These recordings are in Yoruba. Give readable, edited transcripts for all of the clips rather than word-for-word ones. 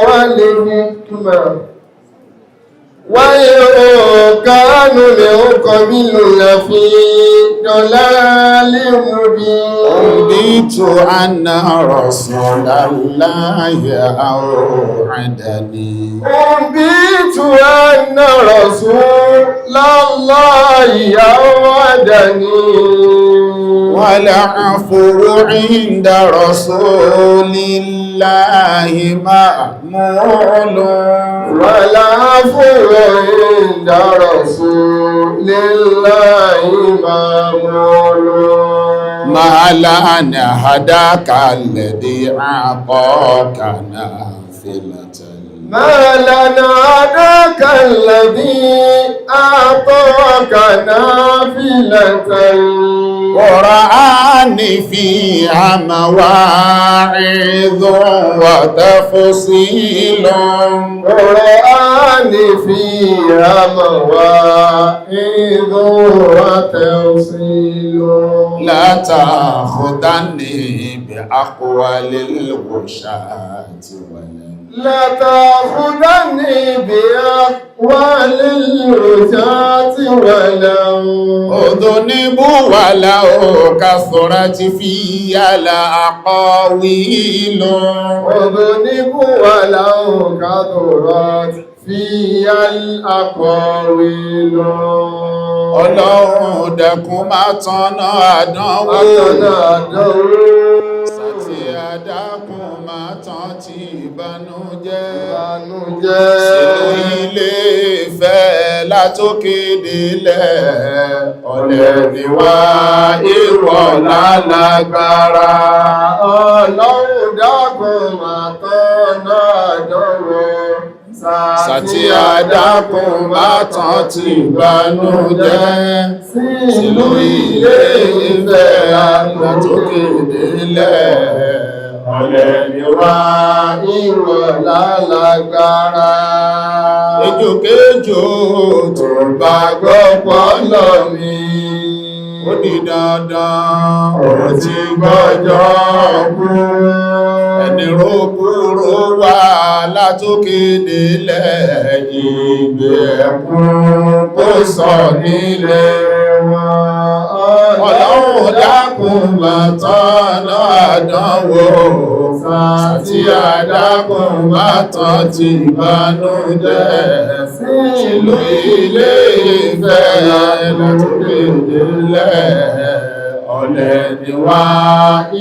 والحكمة وإن كانوا من قبل لفي ضلال مبين. أنبئت أن رسول الله أوعدني. أنبئت أن رسول الله أوعدني. والعفو عند رسول الله مأمول. والعفو عند رسول الله مأمول. ما لنا هداك الذي أعطاك نافلة. ما لنا هداك الذي أعطاك نافلة. قرآن فيها مواعظ وتفصيل. قرآن فيها مواعظ وتفصيل. لا تأخذني بأقوال الغشاة ولا لا تأخذني بأقوال الغشاة ولا أذنب ولو كثرت في الأقاويل. أذنب ولو كثرت في الأقاويل. Ọlọ́run dẹkùn má tanná àdánwò. Àtọ̀nà àdánwò. Sàtì àdákùn má tán ti ìbànújẹ́. Ìbànújẹ́. Sínú ilé ìfẹ́ látókè délẹ̀, ọ̀lẹ ni wá, ìwọ lálágbára. Ọlọ́run dákun má tanná àdánwò. Sàtì àdákùn má tán ti ìbànújẹ́. Sínú ilé ìfẹ́ látòkè délẹ̀, ọ̀lẹ ni wá. Ìwọ lálágbára. Ejòkéjò tó bá Gbọ́ pọ́lọ̀ mi. Ó di dandan, ó ti gbọ́jọ́ kú. Ẹni rókúrò wà látòkè délẹ̀, ìgbé ẹkún kó sọ nílé wọn. Ọlọ́run dákun má tánà àdánwò. Sàtì àdákùn má tán ti ìbànújẹ́. Ìlú ilé ìfẹ́ látòkè délẹ̀, ọ̀lẹ ni wá.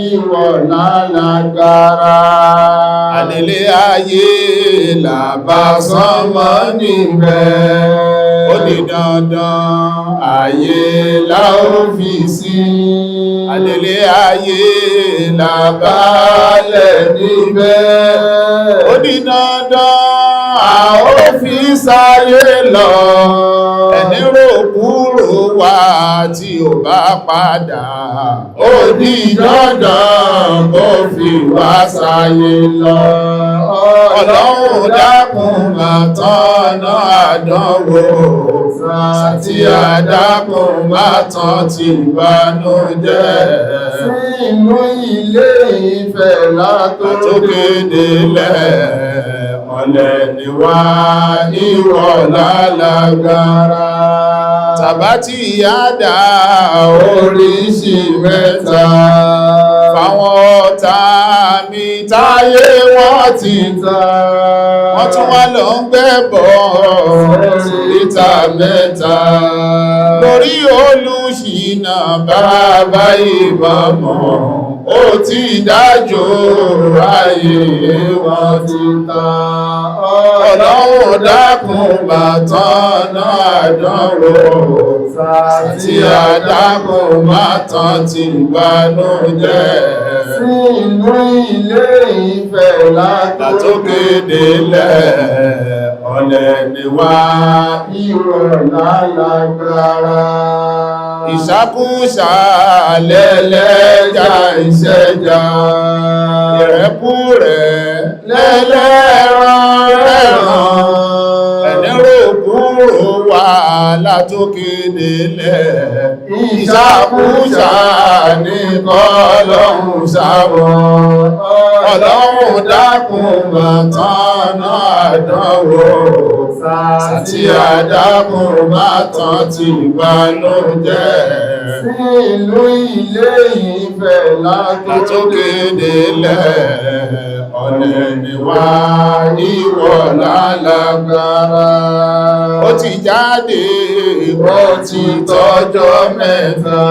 Ìwọ lálágbára. Ànílé ayé làbá sánmọ́ níbẹ̀. Ó di dandan, ayé la ó fi sí. Ànílé ayé làbá lẹ̀ níbẹ̀. Ó di dandan, a ó fi sáyé lọ. Ẹni rò kúrò wá tí ò bá padà, ó di dandan kó fi wá sáyé lọ. Ọlọ́run dákun má tánà àdánwò. Sàtì àdákùn má tán ti ìbànújẹ́. Sínú ilé ìfẹ́ Látòkè látòkè délẹ̀, ọ̀lẹ ni wá, ìwọ lálágbára. Tàbátì yádà oríṣi mẹ́ta. Fáwọn ọ̀tá mi táyé wọ́n ti ta. Wọ́n tún wá lọ ń gbẹ́bọ̀ síta mẹ́ta. Lórí olùṣìnà bàbá ìbámọ̀, ó ti dájò ayé wọn ti ta. Ọlọ́run dákun má tánà àdánwò. Sàtì àdákùn má tán ti ìbànújẹ́. Sínú ilé ìfẹ́ Látòkè délẹ̀, ọ̀lẹ ni wá. Ìwọ lálágbára. Ìṣàkúṣà lẹ́lẹ́jà ìṣẹ́jà. Ìrẹ́kúrẹ́ lẹ́lẹ́rán rẹ̀ràn. Ẹni rò kúrò wà látòkè délẹ̀. Ìṣàkúṣà ní kọ́lọ́hun sáwọ́. Ọlọ́run dákun bàtán náà àdánwò. Àti àdákùn bàtán ti ìbànújẹ́. Sí ìlú Ilé Ifẹ̀ Látòkè délẹ̀ ọ̀lẹ ni wá, ìwọ lálágbára. Ó ti jáde, ó ti tọ́jọ́ 3.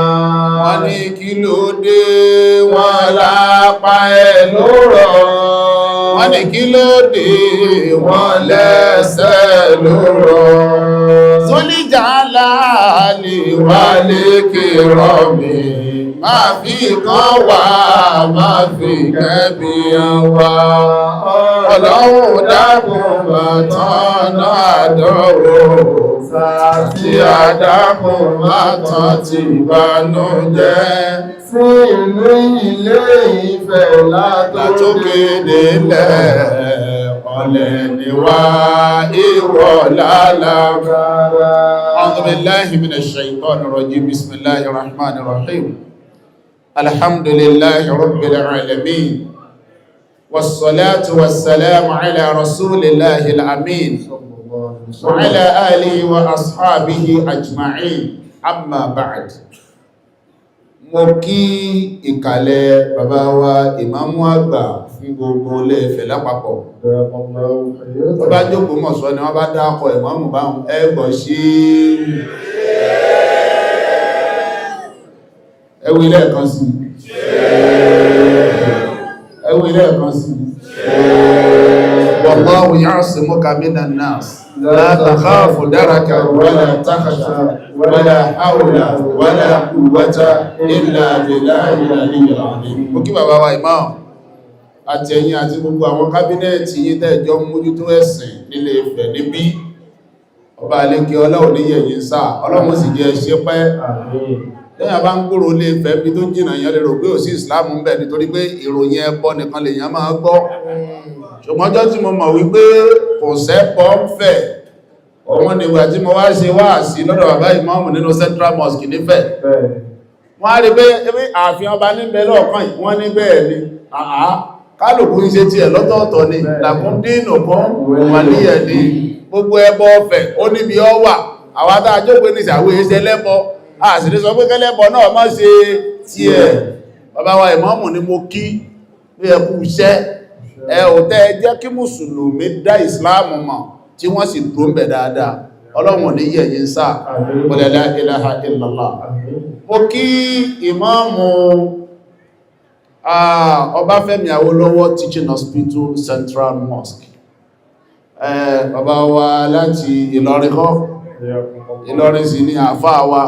Wọ́n ní kí ló dé, wọ́n lápá ẹ̀ ló rọ̀. Wọ́n ní kí ló dé, wọ́n lẹ́sẹ̀ ló rọ̀. Zólíjà láàlì wà lékè rọ̀ mi. Máa fi kan wà, máa fi kẹ́bí wá. Ọlọ́run dákun bàtán náà dánwò. Tí àdákùn bàtán ti ìbànújẹ́. Sí ìlú Ilé Ifẹ̀ Látòkè délẹ̀ ọ̀lẹ ni wá, ìwọ lálágbára. أعوذ بالله من الشيطان الرجيم. بسم الله الرحمن الرحيم. الحمد لله رب العالمين، والصلاة والسلام على رسول الله الأمين وعلى آله وأصحابه أجمعين. أما بعد. Mo kí ìkàlẹ̀ bàbá wa ìmáàmù àgbà fún gbogbo Ilé Ifẹ̀ lápapọ̀. Tó bá jókòó mọ̀ sọ ni wọ́n bá dákọ̀ ìmáàmù báhùn ẹgbọ̀ sí ẹwì lẹ́ẹ̀kan sí, ẹwì lẹ́ẹ̀kan sí. Wallahu ya'simuka minan nas la takhafu darakan wala takhsha wala hawla wala quwwata illa billahi al-aliyyil azim. Mo kí bàbá wa ìmáàmù àti ẹ̀yin àti gbogbo àwọn cabinet yín tẹ́ẹ̀jọ mójútó ẹ̀sìn nílé Ifẹ̀ níbí. Ọba àlékè ọlọ́run ní yẹ̀yìn sáà, ọlọ́run sì jẹ́ ṣe pẹ́. Lẹ́yìn bá ń gbúrò Ilé Ifẹ̀ bí tó jìnà, yẹn lè rò pé ò sí ìsìláàmù ń bẹ, nítorí pé ìròyìn ẹbọ nìkan lèyàn máa gbọ́. Ṣùgbọ́n ọjọ́ tí mo mọ̀ wípé kò sẹ́bọ ń fẹ̀, òun nígbà tí mo wá ṣe wáàsí lọ́dọ̀ bàbá ìmáàmù nínú Central Mosque nífẹ̀. Wọ́n á rí pé ewé ààfin ọba níbẹ̀ lọ́ọ̀kan yìí, wọ́n ní bẹ́ẹ̀ ni, àá kálùkù ń ṣe tiẹ̀ lọ́tọ̀ọ̀tọ̀ ni, làkún dínà kan wà níyẹ̀ ní gbogbo ẹbọ ọ̀fẹ́ ó níbi ọ wà. Àwọn tá a jókòó ní ìsàwé iṣẹ́ lẹ́bọ, a sì ní sọ pé kẹ́lẹ́bọ náà má ṣe tiẹ̀. Bàbá wa ìmáàmù ni mo kí pé ẹ kú iṣẹ́. Ẹ ò tẹ́ ẹ jẹ́ kí mùsùlùmí dá ìsìláàmù mọ̀ tí wọ́n sì dúró ń bẹ̀ dáadáa. Ọlọ́run ò ní yẹ̀ yín sáà. La ilaha illallah. Mo kí ìmáàmù Ọbáfẹ́mi Awólọ́wọ̀ Teaching Hospital Central Mosque, bàbá wa láti Ìlọrin kọ́, Ìlọrin sì ni àfáà wa.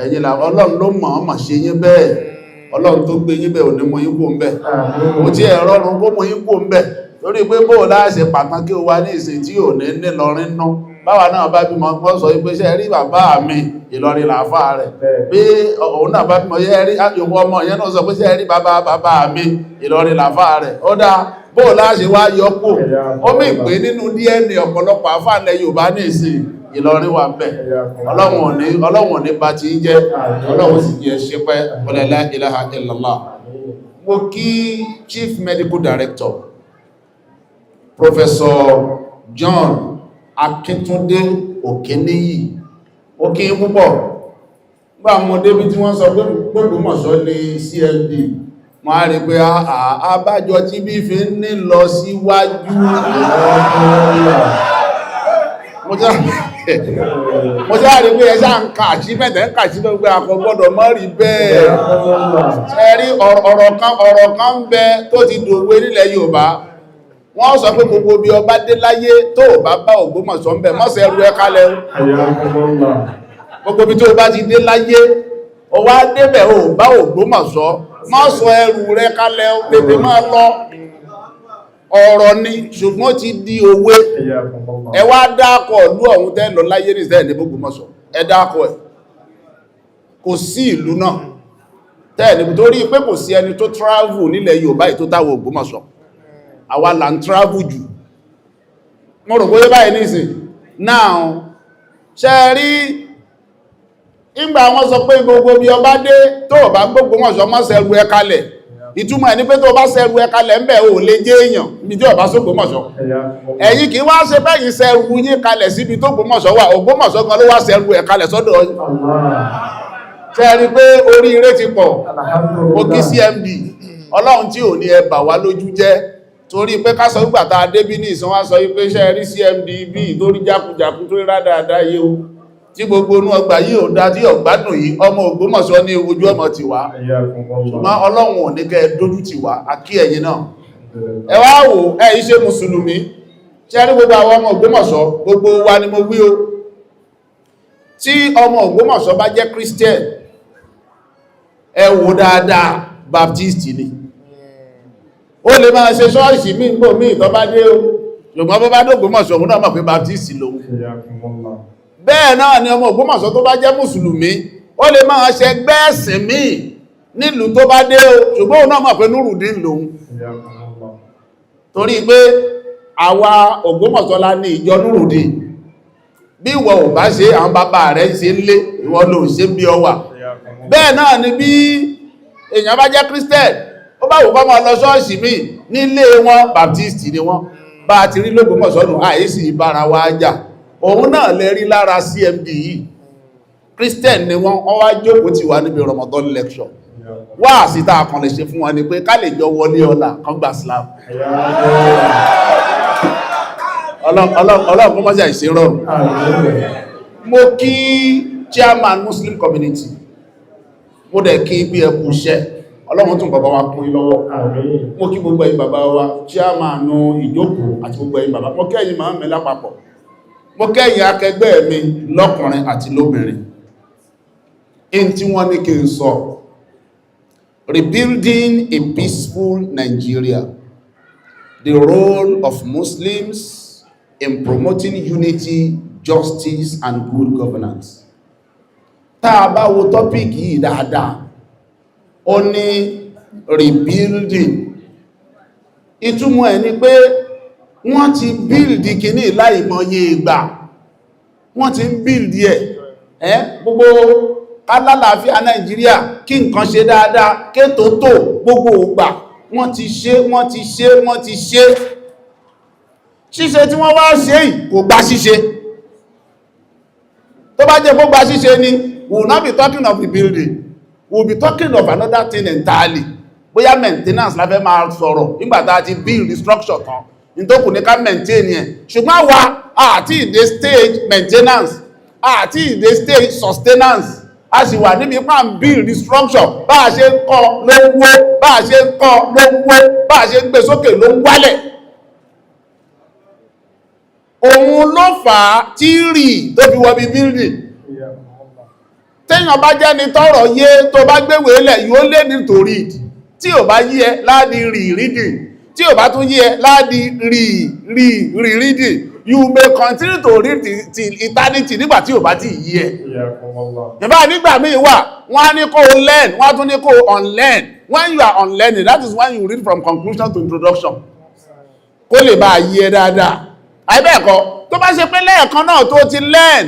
Ẹ̀yin là Ọlọ́run ló mọ̀ ọ́n mà ṣe yín bẹ́ẹ̀. Ọlọ́run tó gbé yín bẹ́ẹ̀ ò ní mú yín kó ń bẹ̀. Kò tí ẹ̀ rọrùn kó mú yín kó ń bẹ̀, lórí pé bóò láàṣẹ pàtàkì wa ní ìsìn tí ò ní nílọrin nú. Báwa náà bá bímọ gbọ́ sọ pé ṣe rí bàbá mi, Ìlọrin làáfà rẹ̀. Bí òun náà bá bímọ yẹ́ rí yòówó ọmọ yẹn náà sọ pé ṣe rí bàbá bàbá mi, Ìlọrin làáfà rẹ̀. Ó dáa, bóò láàṣẹ wá yọ kù ó mì pé nínú DNA ọ̀pọ̀lọpọ̀ àfáàlẹ̀ Yorùbá ní ìsìn, Ìlọrin wà ń bẹ̀. Ọlọ́run ò ní bá ti ń jẹ́, Ọlọ́run sì jẹ́ ṣe pẹ́. La ilaha illallah. Mo kí Chief Medical Director, Professor John Akíntúndé Òkèníyì. Ó kí n púpọ̀. Nígbà mo débi tí wọ́n sọ pé Ògbómọ̀ṣọ́ ní CMD, wọ́n á rí pé àbájọ tí bí fi ń ní lọ síwájú. Mo ti rí pé ẹ̀ṣá ń ka achievement, ẹ̀ ń ka achievement pé akọ gbọ́dọ̀ mọ́ rí bẹ́ẹ̀. Ṣe rí ọ̀rọ̀ kan ń bẹ tó ti dòwe nílẹ̀ Yorùbá. Wọ́n sọ pé gbogbo bí ọba dé láyé, tó bá bá Ògbómọ̀ṣọ́ ń bẹ̀, mọ́sẹ̀ ẹrù ẹ kalẹ̀ o. Gbogbo bí tó bá ti dé láyé, ó wá débẹ̀, ò bá Ògbómọ̀ṣọ́, má sọ ẹrù rẹ kalẹ̀ o, tètè máa lọ. Ọ̀rọ̀ ni, ṣùgbọ́n ó ti di òwe. Ẹ wá dákọ̀ ìlú ọ̀hún tẹ́ lọ láyé ní ìsẹ́ ní Ògbómọ̀ṣọ́, ẹ dákọ̀ ẹ̀, kò sí ìlú náà tẹ́ẹ̀ ní, torí pé kò sí ẹni tó travel nílẹ̀ Yorùbá yìí tó táwọn Ògbómọ̀ṣọ́. Àwa là ń travel jù. Mo rò bóyá báyìí nísìn now. Ṣe rí Ìgbà wọn sọ pé gbogbo bí ọba dé, tó o bá gbogbo wọn sọ mọ́ sẹ́rù ẹ kalẹ̀, ìtumọ̀ ẹ̀ ní pé tó o bá sẹ́rù ẹ kalẹ̀ ń bẹ̀, ò lè jẹ́ èèyàn ibi tí ọba sógbómọ̀ṣọ́. Ẹ̀yin kì í wá ṣe bẹ́yìn sẹ́rù yín kalẹ̀ síbi tó Ògbómọ̀ṣọ́ wà. Ògbómọ̀ṣọ́ gan ló wá sẹ́rù ẹ̀ kalẹ̀ sọ́dọ̀ yín. Ṣe rí pé oríire ti pọ̀? Ó kí CMD, Ọlọ́run tí ò ní ẹ bà wá lójú jẹ́, torí pé ká sọ wípà tá a débí ní ìsan wá sọ wípé ṣe rí CMD bí tó rí jákujàku, tó rí rádáadáa yìí o, tí gbogbo inú ọgbà yìí ò dá, tí ọ̀gbádùn yìí, ọmọ Ògbómọ̀ṣọ́ ní ojú ọmọ ti wá. Ṣùgbọ́n Ọlọ́run ò ní kẹ́ ẹ dójú tì wá. Àkí ẹ̀yin náà. Ẹ wá wò, ẹ yìí ṣe mùsùlùmí. Ṣe rí gbogbo àwọn ọmọ Ògbómọ̀ṣọ́, gbogbo wa ni mo wí o, tí ọmọ Ògbómọ̀ṣọ́ bá jẹ́ Christian, ẹ wò dáadáa, Baptist ni. Ó lè máa ṣe ṣọ́ọ̀ṣì mí ń bò mí tó bá dé o, ṣùgbọ́n bó bá dÓgbómọ̀ṣọ́, òun náà mọ̀ pé Baptist lòun. Bẹ́ẹ̀ náà ni ọmọ Ògbómọ̀ṣọ́ tó bá jẹ́ mùsùlùmí, ó lè máa ṣe gbẹ́ẹ̀sìn míì nílùú tó bá dé o, ṣùgbọ́n òun náà mọ̀ pé Nurudeen lòun, torí pé àwa Ògbómọ̀ṣọ́ la ní ìjọ Nurudeen. Bí ìwọ ò bá ṣe, àwọn bàbá rẹ̀ ń ṣe ń lé, ìwọ ló ṣe bí ọ wà. Bẹ́ẹ̀ náà ni bí èèyàn bá jẹ́ Christian, ó bá wù kó máa lọ ṣọ́ọ̀ṣì míì, nílé wọn Baptist ni wọ́n. Bá a ti rí l'Ógbómọ̀ṣọ́ nù, àìsí ìbára wa jà. Òun náà lè rí lára CMD yìí. Christian ni wọ́n, wọ́n wá jókòó tì wá níbi Ramadan lecture. Wá síta kan lè ṣe fún wọn ni pé ká lè jọ wọlé ọlá kan gbà Islam. Ọlọ́run kó mọ́sí àìsí rọrùn. Mo kí chairman Muslim community, mo dẹ̀ kí bí ẹ kú iṣẹ́. Ọlọ́run tún bàbá wa kún lọ́wọ́. Mo kí gbogbo ẹ̀yin bàbá wa, chairman ìjókòó àti gbogbo ẹ̀yin bàbá. Mo kẹ́yìn máa ń mi lápapọ̀. Mo kẹ́yìn akẹgbẹ́ mi lọ́kùnrin àti lóbìnrin. In tí wọ́n ní kí n sọ, "Rebuilding a Peaceful Nigeria: The Role of Muslims in Promoting Unity, Justice and Good Governance." Tá a bá wo topic yìí dáadáa, ó ní rebuilding. Ìtumọ̀ ẹ̀ ni pé wọ́n ti build kìíní láìmọye ìgbà, wọ́n ti ń build ẹ̀ ẹ́. Gbogbo kálálàáfíà Nàìjíríà, kí nǹkan ṣe dáadáa, kétò tó gbogbo ògbà, wọ́n ti ṣe, wọ́n ti ṣe, wọ́n ti ṣe. Ṣíṣe tí wọ́n wá ṣe yìí kò gba ṣíṣe. Tó bá jẹ́ kó gba ṣíṣe ni, we will not be talking of rebuilding, we will be talking of another thing entirely. Bóyá maintenance la fẹ́ máa sọ̀rọ̀ nígbà tá a ti build the structure tán, ní tó kù ní ká maintain yẹn. Ṣùgbọ́n wa àti ìdé stage maintenance, àti ìdé stage sustenance, a sì wà níbi pa ń build the structure. Bá a ṣe ń kọ́ ló ń wó, bá a ṣe ń kọ́ ló ń wó, bá a ṣe ń gbé sókè ló ń wálẹ̀. Òun ló fà á tí rì tó fi wọ bí building. Téèyàn bá jẹ́ ni tọ́rọ̀ yé, tó bá gbéwèé lẹ̀, yóò lé ní to read. Tí ò bá yí ẹ láti rí reading, tí ò bá tún yí ẹ láti rí rí rí reading, you may continue to read till eternity nígbà tí ò bá ti yí ẹ. Ìbá nígbà míì wà, wọ́n á ní kó o learn, wọ́n á tún ní kó o unlearn. When you are unlearning, that is when you read from conclusion to introduction, kó lè bá yí ẹ dáadáa. Àìbẹ́ẹ̀kọ́, tó bá ṣe pé lẹ́ẹ̀kan náà tó ti learn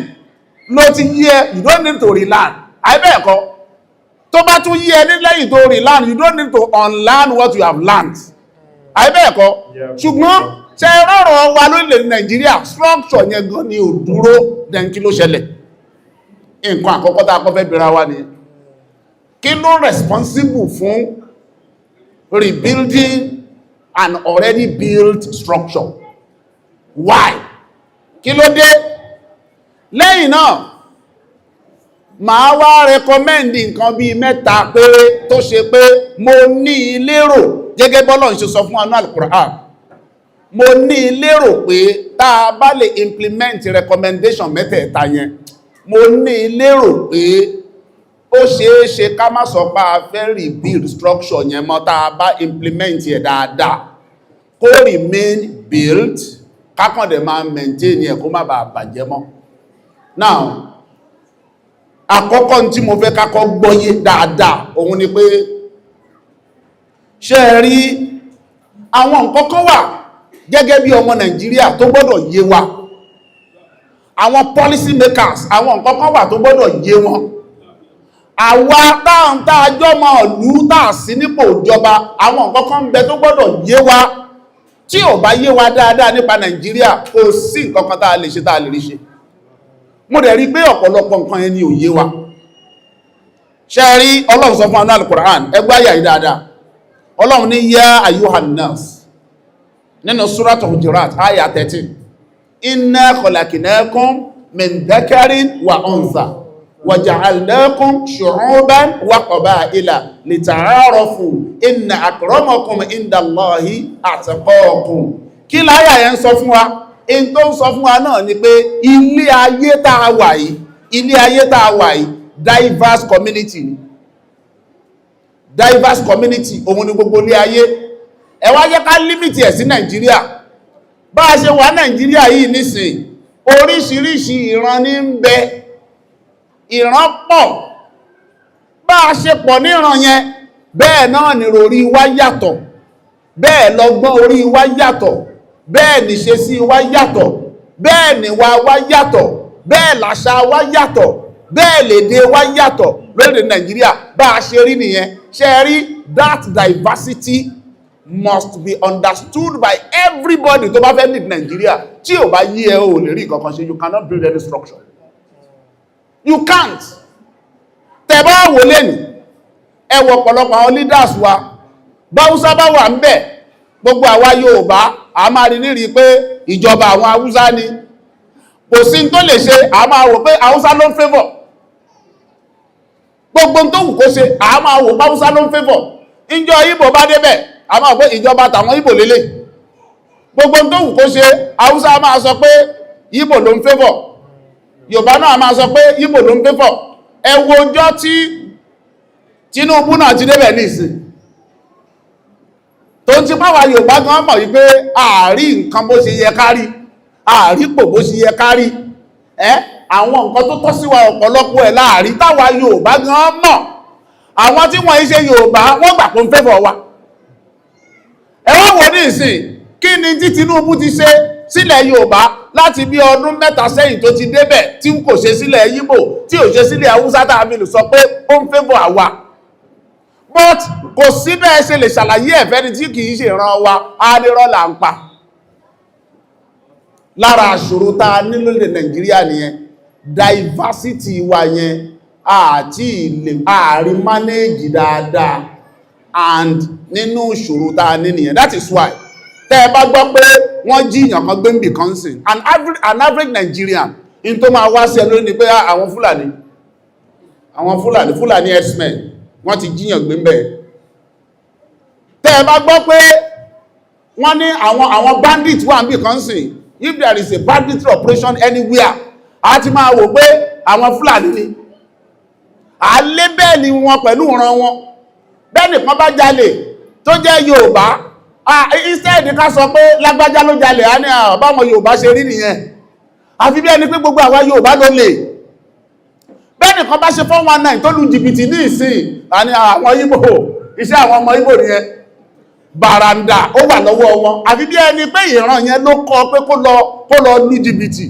ló ti yí ẹ, you don't need to relearn. Àìbẹ́ẹ̀kọ́, tó bá tún yí ẹ ní lẹ́yìn tó relearn, you don't need to unlearn what you have learned. Àìbẹ́ẹ̀kọ́? Ṣùgbọ́n ṣe rọrọ̀ wa lórílẹ̀ Nàìjíríà, structure yẹn gan ni ò dúró. Then kí ló ṣẹlẹ̀? Nǹkan àkọ́kọ́ tá a kọ́ fẹ́ bèèrè wa ni, kí ló responsible fún rebuilding an already built structure? Why? Kí ló dé? Lẹ́yìn náà, màá wá recommend nǹkan bíi mẹ́ta péré tó ṣe pé mo ní lérò, gẹ́gẹ́ bọ́lọ̀ ń ṣe sọ fún anú Al-Qur'an, mo ní lérò pé tá a bá lè implement recommendation mẹ́tẹ̀ẹ̀ta yẹn, mo ní lérò pé ó ṣeé ṣe ká má sọ pé a fẹ́ rebuild structure yẹn mọ́. Tá a bá implement ẹ̀ dáadáa, kó remain built, kákàndẹ̀ máa maintain ẹ̀, kó má bàa bàjẹ́ mọ́. Now, àkọ́kọ́ tí mo fẹ́ kákọ́ gbọ́yé dáadáa, òun ni pé, ṣé ẹ rí àwọn nǹkan kan wà gẹ́gẹ́ bí ọmọ Nàìjíríà tó gbọ́dọ̀ yé wa, àwọn policy makers, àwọn nǹkan kan wà tó gbọ́dọ̀ yé wọn. Àwa táwọn tá a jọmọ ìlú, tá a sí nípò ìjọba, àwọn nǹkan kan ń bẹ tó gbọ́dọ̀ yé wa. Tí ò bá yé wa dáadáa nípa Nàìjíríà, kò sí nǹkan kan tá a lè ṣe, tá a lè rí ṣe. Mo dẹ̀ rí pé ọ̀pọ̀lọpọ̀ nǹkan yẹn ni ò yé wa. Ṣe rí, Ọlọ́run sọ fún wa ní Al-Qur'an, ẹgbẹ́ àyà yìí dáadáa. Ọlọ́run ní يا أيها الناس nínú Suratu Hujurat, àyà 13: إنا خلقناكم من ذكر وأنثى وجعلناكم شعوبا وقبائل لتعارفوا إن أكرمكم عند الله أتقاكم. Kí láyà yẹn ń sọ fún wa? In tó ń sọ fún wa náà ni pé ilé ayé tá a wà yìí, ilé ayé tá a wà yìí, diverse community ni. Diverse community òun ni gbogbo ilé ayé. Ẹ wá jẹ́ ká limit ẹ̀ sí Nàìjíríà. Bá a ṣe wà Nàìjíríà yìí nísìn, oríṣiríṣi ìran ní ń bẹ, ìran pọ̀. Bá a ṣe pọ̀ níran yẹn, bẹ́ẹ̀ náà ni orí wa yàtọ̀, bẹ́ẹ̀ lọ́gbọ́n orí wa yàtọ̀, bẹ́ẹ̀ níṣesí wa yàtọ̀, bẹ́ẹ̀ níwà wa yàtọ̀, bẹ́ẹ̀ làṣà wa yàtọ̀, bẹ́ẹ̀ lèdè wa yàtọ̀ lórílẹ̀ Nàìjíríà. Bá a ṣe rí nìyẹn. Ṣe rí, that diversity must be understood by everybody tó bá fẹ́ lead Nàìjíríà. Tí ò bá yí ẹ, ò lè rí nǹkan kan ṣe. You cannot build any structure, you can't. Tẹ́ bá wò lẹ́nì, ẹ wo ọ̀pọ̀lọpọ̀ àwọn leaders wa, báwúsá bá wà ń bẹ̀, gbogbo àwa Yorùbá a máa rí nírí pé ìjọba àwọn Haúsá ni. Kò sí tó lè ṣe, a máa wò pé Haúsá ló ń favour. Gbogbo tó wù kó ṣe, a máa wò pé Haúsá ló ń favour. Ìjọ Ìgbò bá débẹ̀, a máa wò pé ìjọba tàwọn Ìgbò lélẹ̀. Gbogbo tó wù kó ṣe, Haúsá máa sọ pé Ìgbò ló ń favour, Yorùbá náà máa sọ pé Ìgbò ló ń favour. Ẹ wo ọjọ́ tí Tinubu náà ti débẹ̀ ní ìsìn, tó ń ti pàwà Yorùbá gan mọ̀ wípé ààrí nǹkan bó ṣe yẹ kárí, ààrí pò bó ṣe yẹ kárí ẹ́, àwọn nǹkan tó tọ́ sí wa, ọ̀pọ̀lọpọ̀ ẹ̀ láàrí táwa Yorùbá gan mọ̀. Àwọn tí wọ́n ṣe Yorùbá, wọ́n gbà pé ń favour wa. Ẹ wá wò ní ìsìn, kí ni tí Tinubu ti ṣe sílẹ̀ Yorùbá láti bí ọdún 3 sẹ́yìn tó ti débẹ̀, tí kò ṣe sílẹ̀ Yíbò, tí ò ṣe sílẹ̀ Haúsá, tá a fi lè sọ pé ó ń favour àwa? But kò sí bẹ́ẹ̀ ṣe lè ṣàlàyé ẹ̀fẹ́ ni tí kìí ṣe ìran wa, á ní rọ́là ń pa. Lára àṣòro tá a ní lórílẹ̀ Nàìjíríà nìyẹn. Diversity wa yẹn àti ilé ààrí manage dáadáa, and nínú ìṣòro tá a ní nìyẹn. That is why tẹ́ ẹ bá gbọ́ pé wọ́n jí èèyàn kan gbé ń bì kan sìn, an average Nigerian, in tó máa wá sí ẹ lórí ni pé àwọn Fúlàní, àwọn Fúlàní, Fúlàní herdsmen, wọ́n ti jíyàn gbé ń bẹ̀. Tẹ́ ẹ bá gbọ́ pé wọ́n ní àwọn bandit wà ń bì kan sìn, if there is a banditry operation anywhere, a ti máa wò pé àwọn Fúlàní ni, à lé bẹ́ẹ̀ ni wọn pẹ̀lú ìran wọn. Bẹ́ẹ̀ nìkan bá jalè tó jẹ́ Yorùbá, instead ká sọ pé lágbájá ló jalè, á ní báwọn Yorùbá ṣe rí nìyẹn, àfi bí ẹni pé gbogbo àwa Yorùbá ló lè. Bẹ́ẹ̀ nìkan bá ṣe 419 tó lu jìbìtì ní ìsìn, a ní àwọn Ìgbò, iṣẹ́ àwọn ọmọ Ìgbò nìyẹn, bàràǹdà ó wà lọ́wọ́ wọn, àfi bí ẹni pé ìran yẹn ló kọ́ pé kó lọ lu jìbìtì.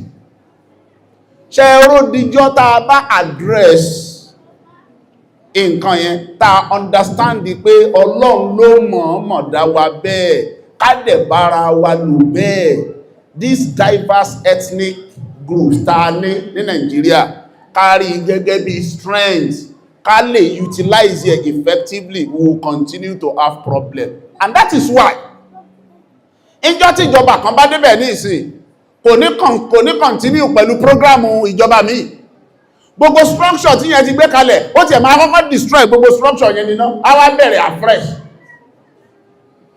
Ṣe ródìjọ́ tá a bá address nǹkan yẹn, tá a understand pé Ọlọ́run ló mọ̀ọ́mọ̀ dá wa bẹ́ẹ̀, ká dẹ̀ bára wa lò bẹ́ẹ̀, these diverse ethnic groups tá a ní ní Nàìjíríà, ká rí gẹ́gẹ́ bí strength, ká lè utilize it effectively, we will continue to have problem. And that is why ìjọ tí ìjọba kan bá débẹ̀ ní ìsìn, kò ní continue pẹ̀lú program ìjọba míì. Gbogbo structure tí yẹn ti gbé kalẹ̀, ó ti ẹ̀ máa kọ́kọ́ destroy gbogbo structure yẹn níná, á wá bẹ̀rẹ̀ afresh,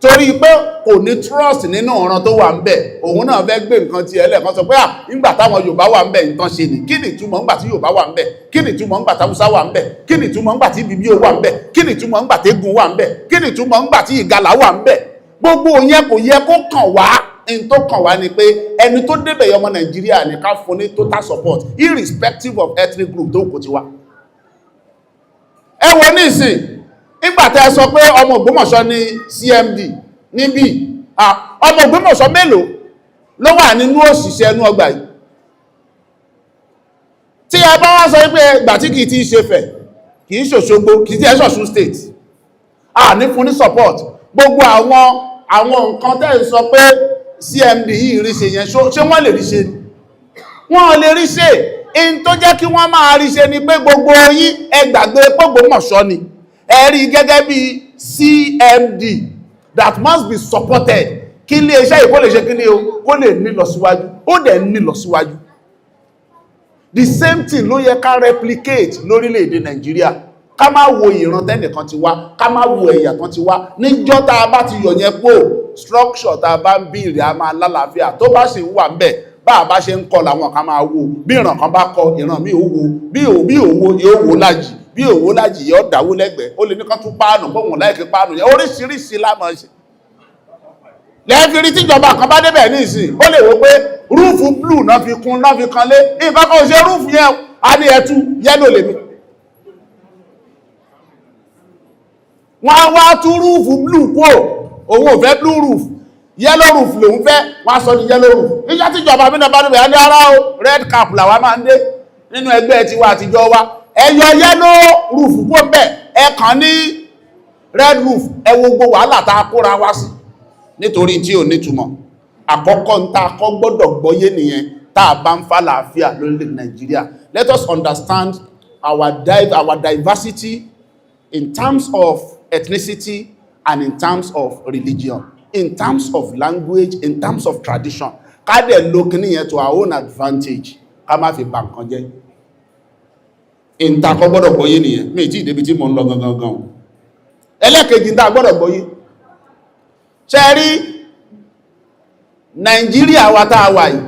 torí pé kò ní trust nínú ọ̀ràn tó wà ń bẹ̀. Òun náà fẹ́ gbé nǹkan ti ẹlẹ́ẹ̀kan sọ pé à nígbà táwọn Yorùbá wà ń bẹ̀, nǹkan ṣe ní. Kí ni ìtumọ̀ ńgbà tí Yorùbá wà ń bẹ̀? Kí ni ìtumọ̀ ńgbà tí Haúsá wà ń bẹ̀? Kí ni ìtumọ̀ ńgbà tí Ibibio wà ń bẹ̀? Kí ni ìtumọ̀ ńgbà tí Egun wà ń bẹ̀? Kí ni ìtumọ̀ ńgbà tí Ìgalà wà ń bẹ̀? Gbogbo yẹn kò yẹ kó kàn wá. In tó kàn wá ni pé ẹni tó débẹ̀ yọ, ọmọ Nàìjíríà ní, ká fún ní total support irrespective of ethnic group tó kò ti wá. Ẹ wo nísìn, nígbà tẹ́ ẹ sọ pé ọmọ Ògbómọ̀ṣọ́ ní CMD níbí, ọmọ Ògbómọ̀ṣọ́ mélòó ló wà nínú òṣìṣẹ́ ẹnu ọgbà yìí? Tí ẹ bá wá sọ wípé ìgbà tí kìí ti ṣe fẹ̀ Kìí ṣòṣogbo, kìí jẹ́ Ọ̀ṣun State. A ní fún ní support. Gbogbo àwọn nǹkan tẹ́ ń sọ pé CMD yìí rí ṣe yẹn, ṣé wọ́n lè rí ṣe ni? Wọ́n lè rí ṣe. In tó jẹ́ kí wọ́n máa rí ṣe ni pé gbogbo yín, ẹ gbàgbé p'Ògbómọ̀ṣọ́ ni, ẹ rí gẹ́gẹ́ bí CMD that must be supported kí ilé iṣẹ́ yìí kó lè ṣe kí ni o, kó lè ní lọ síwájú. Ó dẹ̀ ní lọ síwájú. The same thing ló yẹ ká replicate lórílẹ̀-èdè Nàìjíríà. Ká má wo ìran tẹ́nìkan ti wá, ká má wo ẹ̀yà kan ti wá. Níjọ́ tá a bá ti yọ̀ yẹn pò, structure tá a bá ń bíìrì, a máa lálàáfíà. Tó bá sì ń wà ńbẹ̀, bá a bá ṣe ń kọ làwọn kan máa wo. Bí ìran kan bá kọ, ìran mi ò wo. Bí ò bí òwò yóò wó lájì, bí òwò lájì yóò dáwó lẹ́gbẹ̀ẹ́. Ó lè ní kán tún páànù bóun láìkí páànù yẹn. Oríṣiríṣi lámọ̀ ṣe lẹ́ẹ̀fi rí. Tíjọba kan bá débẹ̀ ní ìsìn, ó lè wò pé roof blue náà fi kún, náà fi kan lé, nǹkan kan ò ṣe roof yẹn, a ní ẹtú yellow lèmi. Wọ́n á wá tú roof blue kúrò. Òun ò fẹ́ blue roof, yellow roof lòun fẹ́. Wọ́n á sọ ní yellow roof. Níjọ́ tíjọba mi náà bá débẹ̀, á ní ara o, red cap làwa máa ń dé nínú ẹgbẹ́ tiwa àtijọ́ wa. Ẹ yọ yellow roof kúrò bẹ́ẹ̀, ẹ kàn ní red roof. Ẹ wo gbogbo wàhálà tá a kóra wá sí nítorí tí ò nítumọ̀. Àkọ́kọ́ ń ta kọ́ gbọ́dọ̀ gbọ́yé nìyẹn. Tá a bá ń fa làáfíà lórílẹ̀ Nàìjíríà, let us understand our diversity in terms of ethnicity and in terms of religion, in terms of language, in terms of tradition. Ká dẹ̀ lo kíní yẹn to our own advantage, ká má fi bà nǹkan jẹ́. Ìta kọ́ gbọ́dọ̀ gbọ́yé nìyẹn. Mi tí ìdébi tí mo ń lọ gangan gan. Ẹlẹ́kejì tá gbọ́dọ̀ gbọ́yé, ṣe rí Nàìjíríà wa tá a wà yìí,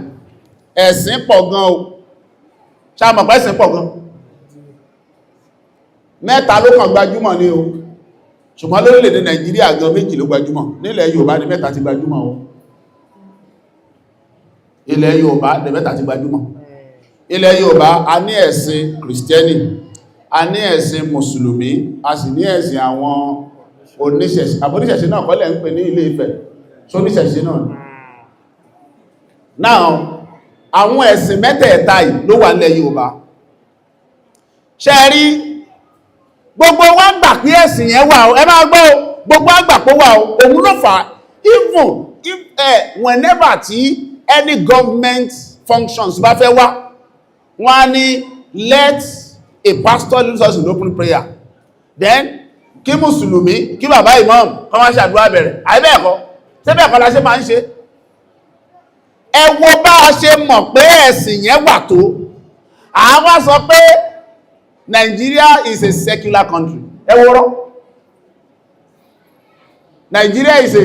ẹ̀sìn pọ̀ gan o. Ṣàmọ̀ pé ẹ̀sìn pọ̀ gan? Mẹ́ta ló kàn gbajúmọ̀ ní o, ṣùgbọ́n lórílẹ̀-èdè Nàìjíríà gan, méjì ló gbajúmọ̀. Nílẹ̀ Yorùbá ní mẹ́ta ti gbajúmọ̀ o. Ilẹ̀ Yorùbá ní mẹ́ta ti gbajúmọ̀. Ilẹ̀ Yorùbá, a ní ẹ̀sìn Kìrìsìtẹ́nì, a ní ẹ̀sìn Mùsùlùmí, a sì ní ẹ̀sìn àwọn oníṣẹ̀ṣe. Àbóníṣẹ̀ṣe náà kọ́lẹ̀ ń pè ní Ilé Ifẹ̀, sóníṣẹ̀ṣe náà. Now, àwọn ẹ̀sìn mẹ́tẹ̀ẹ̀ta yìí ló wà nílẹ̀ Yorùbá. Ṣe rí, gbogbo wa gbà pé ẹ̀sìn yẹn wà o. Ẹ máa gbọ́ o, gbogbo wa gbà pé wà o. Òun ló fà á, even if whenever tí any government functions bá fẹ́ wá, wọ́n á ní let a pastor lead us in open prayer, then kí mùsùlùmí, kí bàbá imam kọ́ wá ṣàdúrà bẹ̀rẹ̀. Àìbẹ́ẹ̀kọ́? Ṣé bẹ́ẹ̀ kọ́ la ṣe máa ń ṣe? Ẹ wo bá a ṣe mọ̀ pé ẹ̀sìn yẹn wà tó, àwa sọ pé Nigeria is a secular country. Ẹ wọ́rọ́, Nigeria is a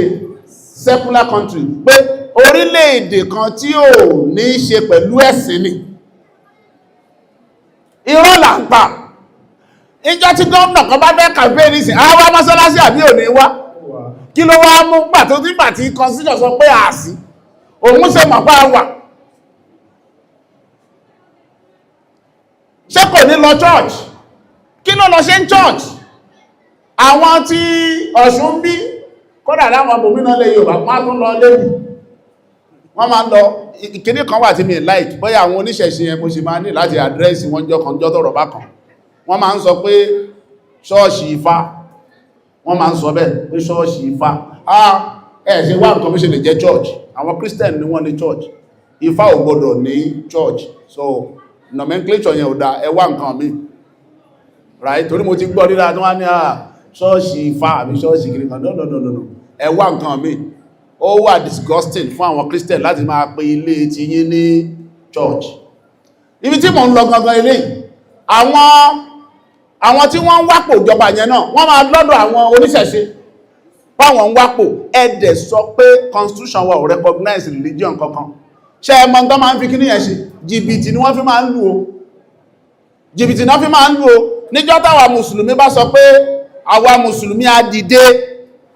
secular country, pé orílẹ̀-èdè kan tí ò ní ṣe pẹ̀lú ẹ̀sìn ni. Irọ́ là ń pa. Ìjọ tí gómìnà kan bá fẹ́ campaign nísìn, àwa mọ́sálásí àbí òní wá? Kí ló wá mú gbà tó nígbà tí constitution sọ pé àsí, òun ṣe mọ̀ pá wà? Ṣé kò ní lọ church? Kí ló lọ ṣe ń church? Àwọn tí Ọ̀ṣun bí, kódà láwọn bòmínà lè Yorùbá, wọ́n tún lọ lébì, wọ́n máa ń lọ. Ìkíní kan wà tí mi like, bóyá àwọn oníṣẹ̀ṣe yẹn, mo sì máa ní láti address wọn jọ kan jọ tọ̀rọ̀ bá kan. Wọ́n máa ń sọ pé ṣọ́ọ̀ṣì Ifá, wọ́n máa ń sọ bẹ́ẹ̀ pé ṣọ́ọ̀ṣì Ifá. Ah, ẹ̀ ṣe wá nǹkan bí ṣe lè jẹ́ church. Àwọn Christian ni wọ́n ní church, Ifá ò gbọdọ̀ ní church. So nomenclature yẹn ò dá. Ẹ wá nǹkan mi, right? Torí mo ti gbọ́ ríra tí wọ́n ní ṣọ́ọ̀ṣì Ifá àbí ṣọ́ọ̀ṣì kìnnì kan. No, no, no, no, no, ẹ wá nǹkan mi. Ó wà disgusting fún àwọn Christian láti máa pe ilé ti yín ní church. Ibi tí mò ń lọ gangan ilé, àwọn tí wọ́n ń wápò ìjọba yẹn náà, wọ́n máa lọ́dọ̀ àwọn oníṣẹ̀ṣe báwọn ń wápò. Ẹ̀dẹ̀ sọ pé constitution wa ò recognize religion kankan. Ṣe ẹ mọ̀ tán máa ń fi kíní yẹn ṣe? Jìbìtì ni wọ́n fi máa ń lù o. Jìbìtì náà fi máa ń lù o. Níjọ́ táwa mùsùlùmí bá sọ pé àwa mùsùlùmí á dìde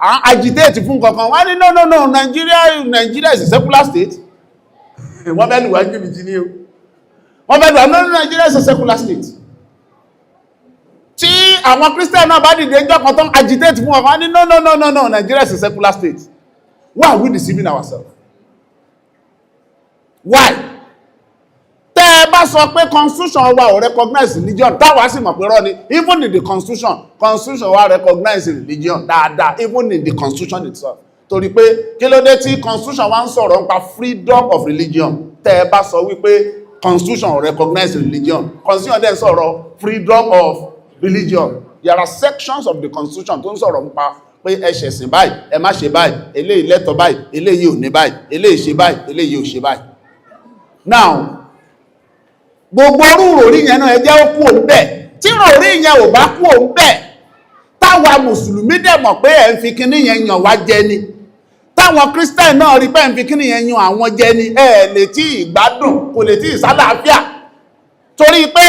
agitate fún kankan, wọ́n ní no, no, no, Nigeria is a secular state. Wọ́n fẹ́ lù wá jìbìtì ní o. Wọ́n fẹ́ lù wá. No, no, Nigeria is a secular state. Tí àwọn Christian náà bá dìde jọ́ kan tó ń agitate fún ọkàn, ní no, no, no, no, no, Nigeria is a secular state. Why are we deceiving ourselves? Why? Tẹ́ ẹ Bá sọ pé constitution wa ò recognize religion, táwa sì mọ̀ pé rọ́ ni. Even in the constitution, constitution wa recognize religion dáadáa, even in the constitution itself. Torí pé kí ló dé tí constitution wa ń sọ̀rọ̀ nípa freedom of religion? Tẹ́ ẹ bá sọ wípé constitution ò recognize religion, constitution dẹ̀ ń sọ̀rọ̀ freedom of religion. There are sections of the constitution tó ń sọ̀rọ̀ nípa pé ẹ ṣẹ̀sìn báyìí, ẹ má ṣe báyìí, eléyìí lẹ́tọ̀ọ́ báyìí, eléyìí ò ní báyìí, eléyìí ṣe báyìí, eléyìí ò ṣe báyìí. Now, gbogbo orú ròrí yẹn náà, ẹ jẹ́ ó kú òun bẹ́ẹ̀. Tí ròrí yẹn ò bá kú òun bẹ́ẹ̀, táwa mùsùlùmí dẹ̀ mọ̀ pé ẹ̀ ń fi kinní yẹn yàn wá jẹ ni, táwọn Christian náà rí pé ẹ̀ ń fi kinní yẹn yan àwọn jẹ ni, ẹ̀ lè tí ìgbádùn, kò lè tí ìsálàáfíà. Torí pé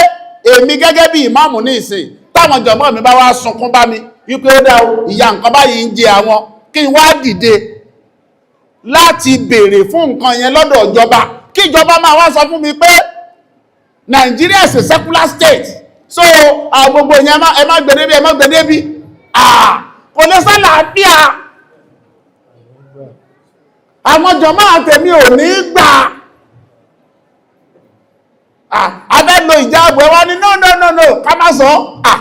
èmi gẹ́gẹ́ bí ìmáàmù ní ìsìn, táwọn jọ̀mọ́ mi bá wá sunkún bá mi wípé ó dá o, ìyá nǹkan báyìí ń jẹ àwọn, kí n wá dìde láti béèrè fún nǹkan yẹn lọ́dọ̀ ìjọba, kí ìjọba máa wá sọ fún mi pé Nigeria is a secular state, so àwọn gbogbo yẹn, ẹ má gbé débi, ẹ má gbé débi. Ah, kò lè sálàáfíà. Àwọn jọmọ́ àtẹ̀mí ò ní gbà. Ah, a fẹ́ lo ìjáàbù, ẹ wá ní no, no, no, no, ká má sọ. Ah,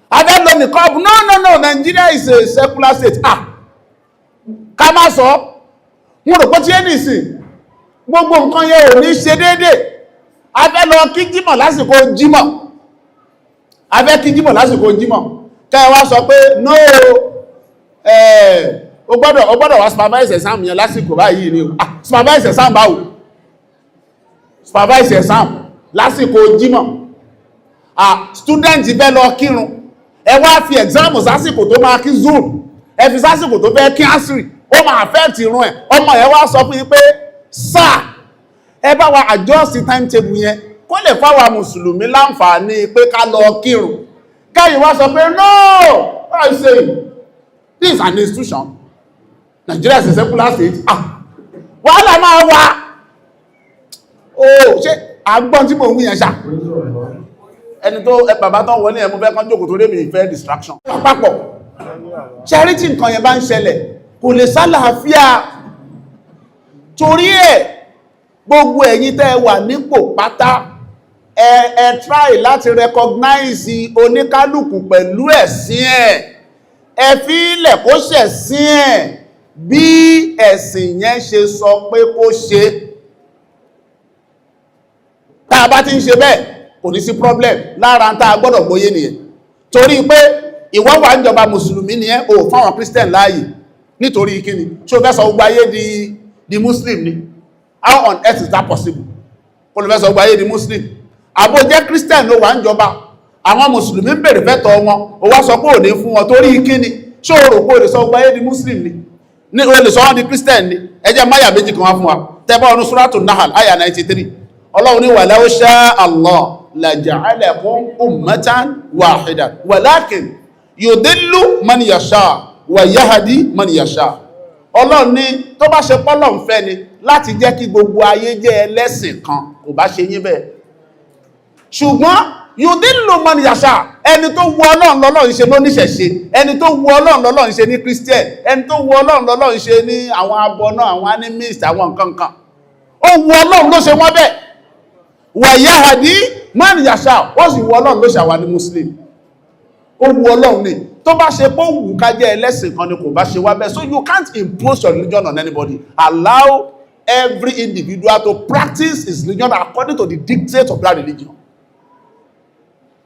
a fẹ́ lo nìkọ́ọ̀bù, no, no, no, Nigeria is a secular state. Ah, ká má sọ. Wọ́n rò pé tí é nìsìn gbogbo nǹkan yẹn ò ní ṣe déédé. A fẹ́ lọ kí jímọ̀ lásìkò jímọ̀, a fẹ́ kí jímọ̀ lásìkò jímọ̀, kẹ́ ẹ wá sọ pé no, o gbọ́dọ̀ wá supervise exam yẹn lásìkò báyìí ni o. Ah, supervise exam báwo? Supervise exam lásìkò jímọ̀? Ah, student fẹ́ lọ kírun, ẹ wá fi exam sásìkò tó máa kí zuhr, ẹ fi sásìkò tó fẹ́ kí asri, ó máa affect irun ẹ̀. Ọmọ ẹ̀ wá sọ fún yín pé, "Sir, ẹ bá wa adjust timetable yẹn kó lè fáwa mùsùlùmí láǹfààní pé ká lọ kírun." Kẹ́yìn wá sọ pé, "No, what are you saying? This is an institution. Nigeria is a secular state." Ah, wàhálà máa wà ó. Ṣé àgbọ́n tí mò ń wí yẹn ṣá? Ẹni tó ẹ bàbá tó wọlé ẹ̀, mo fẹ́ kán jókòó torí mi ìfẹ́ distraction papọ̀. Charity nǹkan yẹn bá ń ṣẹlẹ̀, kò lè sálàáfíà. Torí ẹ̀, gbogbo ẹ̀yin tẹ́ wà nípò pátá, ẹ try láti recognize oníkálùkù pẹ̀lú ẹ̀sìn ẹ̀. Ẹ fi ilẹ̀ kó ṣẹ̀sìn ẹ̀ bí ẹ̀sìn yẹn ṣe sọ pé kó ṣe. Tá a bá ti ń ṣe bẹ́ẹ̀, kò ní sí problem. Lára tá a gbọ́dọ̀ gbọ́yé nìyẹn. Torí pé ìwọ wà ń jọba, mùsùlùmí nìyẹn, ò fáwọn Christian láàyè, nítorí kíni? Ṣé o fẹ́ sọ gbogbo ayé di Muslim ni? How on earth is that possible? Kó ló fẹ́ sọ gbogbo ayé di Muslim? Àbó jẹ́ Christian ló wà ń jọba, àwọn mùsùlùmí ń bèrè fẹ́tọ̀ wọn, ó wá sọ pé ò ní fún wọn, torí kíni? Ṣé o rò pé o lè sọ gbogbo ayé di Muslim ni? Ní o lè sọ wọ́n di Christian ni? Ẹ jẹ́ máyà méjì kan wá fún wa. Tẹ́bá ọdún Suratu Nahal àyà 93, Ọlọ́run ní walau sha Allah laja'alakum ummatan wahida walakin yudillu man yasha wa yahdi man yasha. Ọlọ́run ní tó bá ṣe pọ́lọ̀ ń fẹ́ ni láti jẹ́ kí gbogbo ayé jẹ́ ẹlẹ́sìn kan, kò bá ṣe yín bẹ́ẹ̀, ṣùgbọ́n yudillu man yasha, ẹni tó wu Ọlọ́run lọ́lọ́run ṣe lóníṣẹ̀ṣe, ẹni tó wu Ọlọ́run lọ́lọ́run ṣe ní Christian, ẹni tó wu Ọlọ́run lọ́lọ́run ṣe ní àwọn abọ́ná, àwọn animist, àwọn nǹkan kan. Ó wu Ọlọ́run ló ṣe wọ́n bẹ́ẹ̀. Wa yahdi man yasha, ó sì wu Ọlọ́run ló ṣe àwa ní Muslim. Ó wu Ọlọ́run ni. Tó bá ṣe pé ó wù ká jẹ́ ẹlẹ́sìn kan ni, kò bá ṣe wá bẹ́ẹ̀. So you can't impose your religion on anybody. Allow every individual to practice his religion according to the dictates of that religion.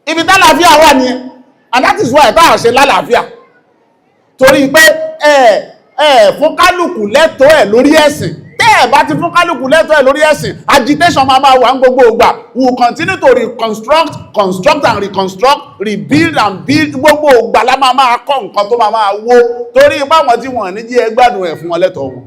Ibi tálàáfíà wà nìyẹn, and that is why táà ṣe lálàáfíà, torí pé ẹ ẹ fún kálukú lẹ́tọ̀ọ́ ẹ̀ lórí ẹ̀sìn. Tẹ́ ẹ̀ bá ti fún kálukú lẹ́tọ̀ọ́ ẹ̀ lórí ẹ̀sìn, agitation máa máa wà ń gbogbo ìgbà. We will continue to reconstruct, construct and reconstruct, rebuild and build. Gbogbo ìgbà la máa máa kọ́ nǹkan tó máa máa wó, torí ipá wọn tí wọ́n ní jí ẹ gbádùn ẹ̀ fún wọn lẹ́tọ̀ọ́ wọn.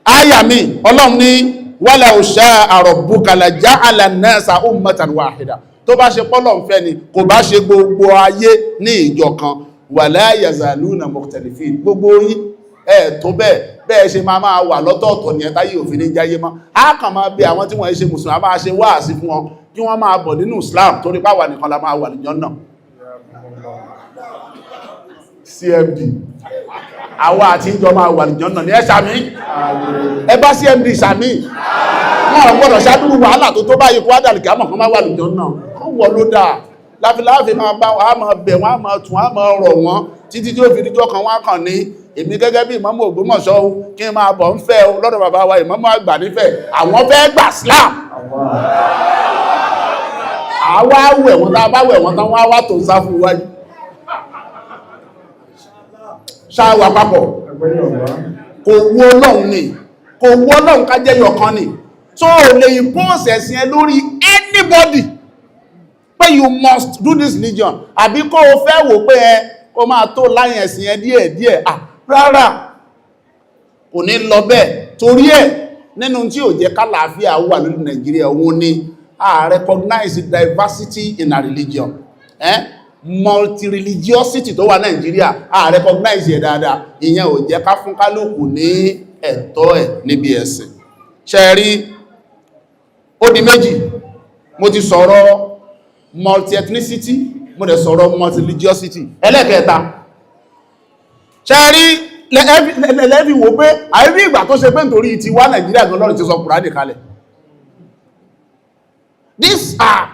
Áyà mi, Ọlọ́run ní walau sha'a rabbuka laja'ala an-nasa ummatan wahida. Tó bá ṣe pọ́lọ̀ ń fẹ́ ni, kò bá ṣe gbogbo ayé ní ìjọ kan. Wala yazaluna mukhtalifin. Gbogbo yín ẹ̀ tó bẹ́ẹ̀ bẹ́ẹ̀ ṣe máa máa wà lọ́tọ̀ọ̀tọ̀ ní ẹ̀táyé òfin ní jáyé mọ́. Á kàn máa bí àwọn tí wọ́n ṣe mùsùlùmí, á máa ṣe wáàsí fún wọn kí wọ́n máa bọ̀ nínú Islam, torí páwà nìkan la máa wà níjọ́ náà. CMD. Àwa àti ìjọ máa wà lìjọ náà ní. Ẹ ṣàmín. Ẹ bá CMD ṣàmín. Wọn ò gbọ́dọ̀ ṣàdúrú wàhálà tó tó báyìí kó wádàlì kí á mọ̀ kán máa wà lìjọ náà. Kán wọ ló dáa. Láfiláàfin máa bá wọn, á máa bẹ̀ wọ́n, á máa tún, á máa rọ̀ wọ́n títí tí ó fi díjọ́ kan wọ́n kàn ní èmi gẹ́gẹ́ bí ìmámù Ògbómọ̀ṣọ́ o, kí n máa bọ̀ ń fẹ́ o lọ́dọ̀ bàbá wa ìmámù àgbà nífẹ̀ẹ́. Àwọn fẹ́ gbà Islam. Àwa wẹ̀ wọ́n, tá a bá wẹ̀ wọ́n tán, wọ́n á wá tó ń sá fún iwájú. Ṣáwà papọ̀. Kò wú Ọlọ́run ni, kò wú Ọlọ́run ká jẹ́ yọkan ni. Tó o lè impose ẹ̀sìn ẹ lórí anybody pé you must do this religion, àbí kó o fẹ́ wò pé ẹ kó máa tó láyìn ẹ̀sìn ẹ díẹ̀ díẹ̀. À rárá, kò ní lọ bẹ́ẹ̀. Torí ẹ̀, nínú tí ò jẹ́ kálàáfíà wà lórí Nàìjíríà, òun ni a recognize diversity in our religion, eh? Multi-religiosity tó wà Nàìjíríà, a recognize ẹ̀ dáadáa. Ìyẹn ò jẹ́ ká fún kálùkù ní ẹ̀tọ́ ẹ̀ níbi ẹ̀sìn. Ṣe rí, ó di méjì. Mo ti sọ̀rọ̀ multi-ethnicity, mo dẹ̀ sọ̀rọ̀ multi-religiosity. Ẹlẹ́kẹta, ṣe rí, lẹ́fì wò pé àìrí ìgbà tó ṣe pé nítorí ti wá Nàìjíríà gan lọ́rùn ti sọ Kùránì kalẹ̀. These are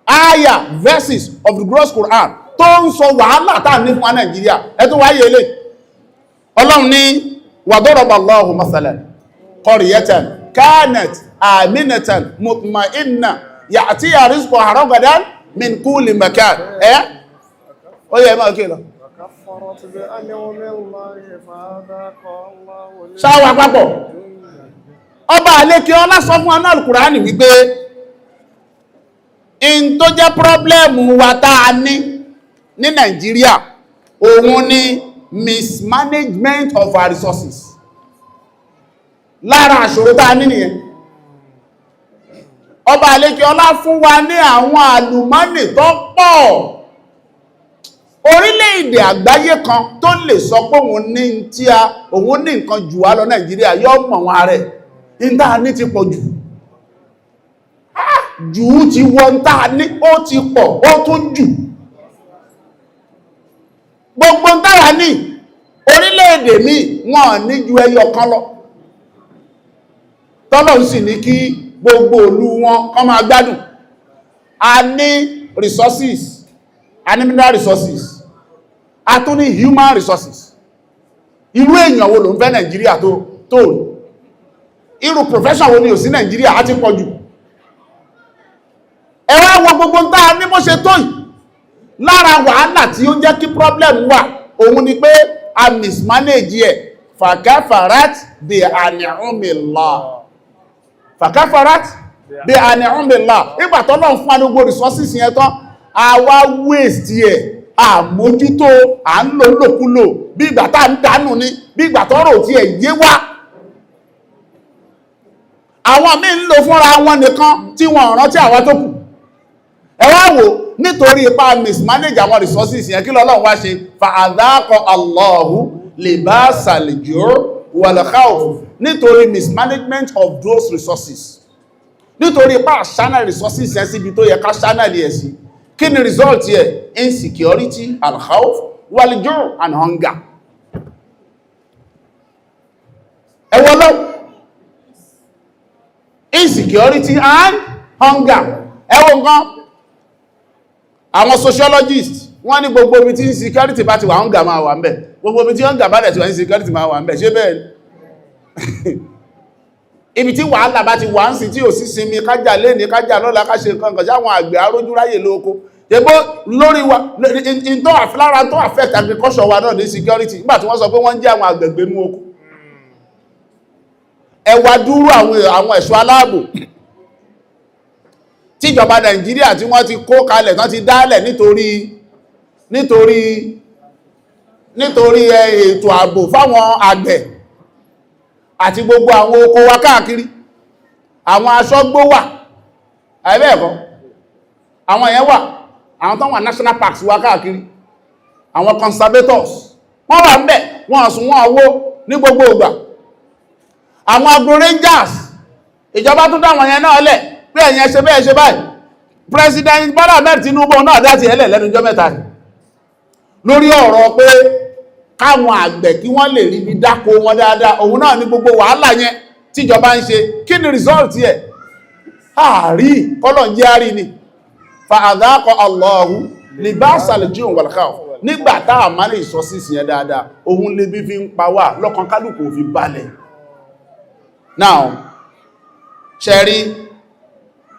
aya verses of the gross Quran tó ń sọ wàhálà táà ní fún wa Nàìjíríà. Ẹ tó wáyé ilé Ọlọ́run ní وضرب الله مثلا قرية كانت آمنة مطمئنة يأتيها رزقها رغدا من كل مكان. Ẹ́ ó yẹ máa kí lọ. وكفرت بأنعم الله فأذاقها الله Ṣáwà papọ̀. Ọba àlékè ọlá sọ fún anáàlù Kùránì wípé in tó jẹ́ problem wa tá a ní ní Nàìjíríà, òun ni mismanagement of our resources. Lára àṣòro tá a ní nìyẹn. Ọba àlékè ọlá fún wa ní àwọn àlùmọ́nì tó pọ̀. Orílẹ̀-èdè àgbáyé kan tó lè sọ pé òun ní tí a òun ní nǹkan jù wá lọ, Nàìjíríà yọ́ mọ̀ wọn rẹ̀. Ní tá a ní ti pọ̀ jù jù ú ti wọ́n tá a ní, ó ti pọ̀, ó tún jù gbogbo ń táwà ní. Orílẹ̀-èdè míì, wọ́n ní ju ẹyọ kan lọ, tọ́lọ̀ sì ní kí gbogbo ìlú wọn kó máa gbádùn. A ní resources, a ní mineral resources, a tún ní human resources. Irú èèyàn wo ló ń fẹ́ Nàìjíríà tó tó irú profession wo ni ò sí Nàìjíríà? Á ti pọ̀ jù. Ẹ wá wo gbogbo ń tá ní bó ṣe tó yìí. Lára wàhálà tí ó jẹ́ kí problem wà, òun ni pé a mismanage ẹ̀. فكفرت بأنعم الله، فكفرت بأنعم الله. Ìgbà tọ́lọ́run fún gbogbo resources yẹn tán, àwa waste ẹ̀, àmójútó, à ń lò lòkulò, bí ìgbà tá ń dánù ni, bí ìgbà tọ́rọ̀ tí ẹ̀ yé wá. Àwọn míì ń lò fúnra wọn nìkan tí wọ́n rántí àwọn tó kù. Ẹ wá wò, nítorí ipa mismanage àwọn resources yẹn, kí lọ́lọ́run wá ṣe? فأذاقها الله لباس الجوع والخوف. Nítorí mismanagement of those resources, nítorí ipa channel resources yẹn síbi tó yẹ ká channel yẹ sí, kí ni result yẹ? Insecurity, الخوف والجوع and hunger. Ẹ wọ́n lọ, insecurity and hunger. Ẹ wo nǹkan, àwọn sociologists, wọ́n ní gbogbo ibi tí insecurity bá ti wà, hunger máa wà ń bẹ̀. Gbogbo ibi tí hunger bá dẹ̀ ti wà, insecurity máa wà ń bẹ̀. Ṣé bẹ́ẹ̀ ni? Ibi tí wàhálà bá ti wà ń sí, tí ò sí sinmi, kájà lẹ́ni, kájà lọ́la, ká ṣe nǹkan kan sáwọn àgbẹ̀ arójúráyè lóko ṣebó lórí wa in tó lára tó affect agriculture wa náà ní security. Nígbà tí wọ́n sọ pé wọ́n ń jẹ́ àwọn àgbẹ̀ gbénú oko, ẹ wá dúró àwọn ẹ̀ṣọ́ aláàbò tíjọba Nàìjíríà tí wọ́n ti kó kalẹ̀, tán ti dálẹ̀ nítorí ètò ààbò fáwọn àgbẹ̀ àti gbogbo àwọn oko wa káàkiri. Àwọn aṣọ́gbó wà, àìbẹ́ẹ̀kọ́? Àwọn yẹn wà, àwọn tó wà national parks wa káàkiri, àwọn conservators, wọ́n wà ń bẹ̀, wọ́n sùn, wọ́n wó ní gbogbo ìgbà. Àwọn agro rangers, ìjọba tún dáwọn yẹn náà lẹ̀ pé ẹ̀yẹn ṣe bẹ́ẹ̀ ṣe báyìí. President Bola Ahmed Tinubu náà dá ti ẹlẹ̀ lẹ́nu ọjọ́ mẹ́ta lórí ọ̀rọ̀ pé Káwọn àgbẹ̀ kí wọ́n lè rí bí dáko wọn dáadáa. Òun náà ní gbogbo wàhálà yẹn tíjọba ń ṣe. Kí ni result yẹ? Àárí kọ́lọ̀ ń jẹ́ àárí ni. فأذاقه الله لباس الجوع والخوف. Nígbà tá a máa lè sọ sí ìsìn yẹn dáadáa, òun lè bí fi ń pa wà lọ́kàn, kálùkù ò fi balẹ̀. Now, ṣẹ̀rí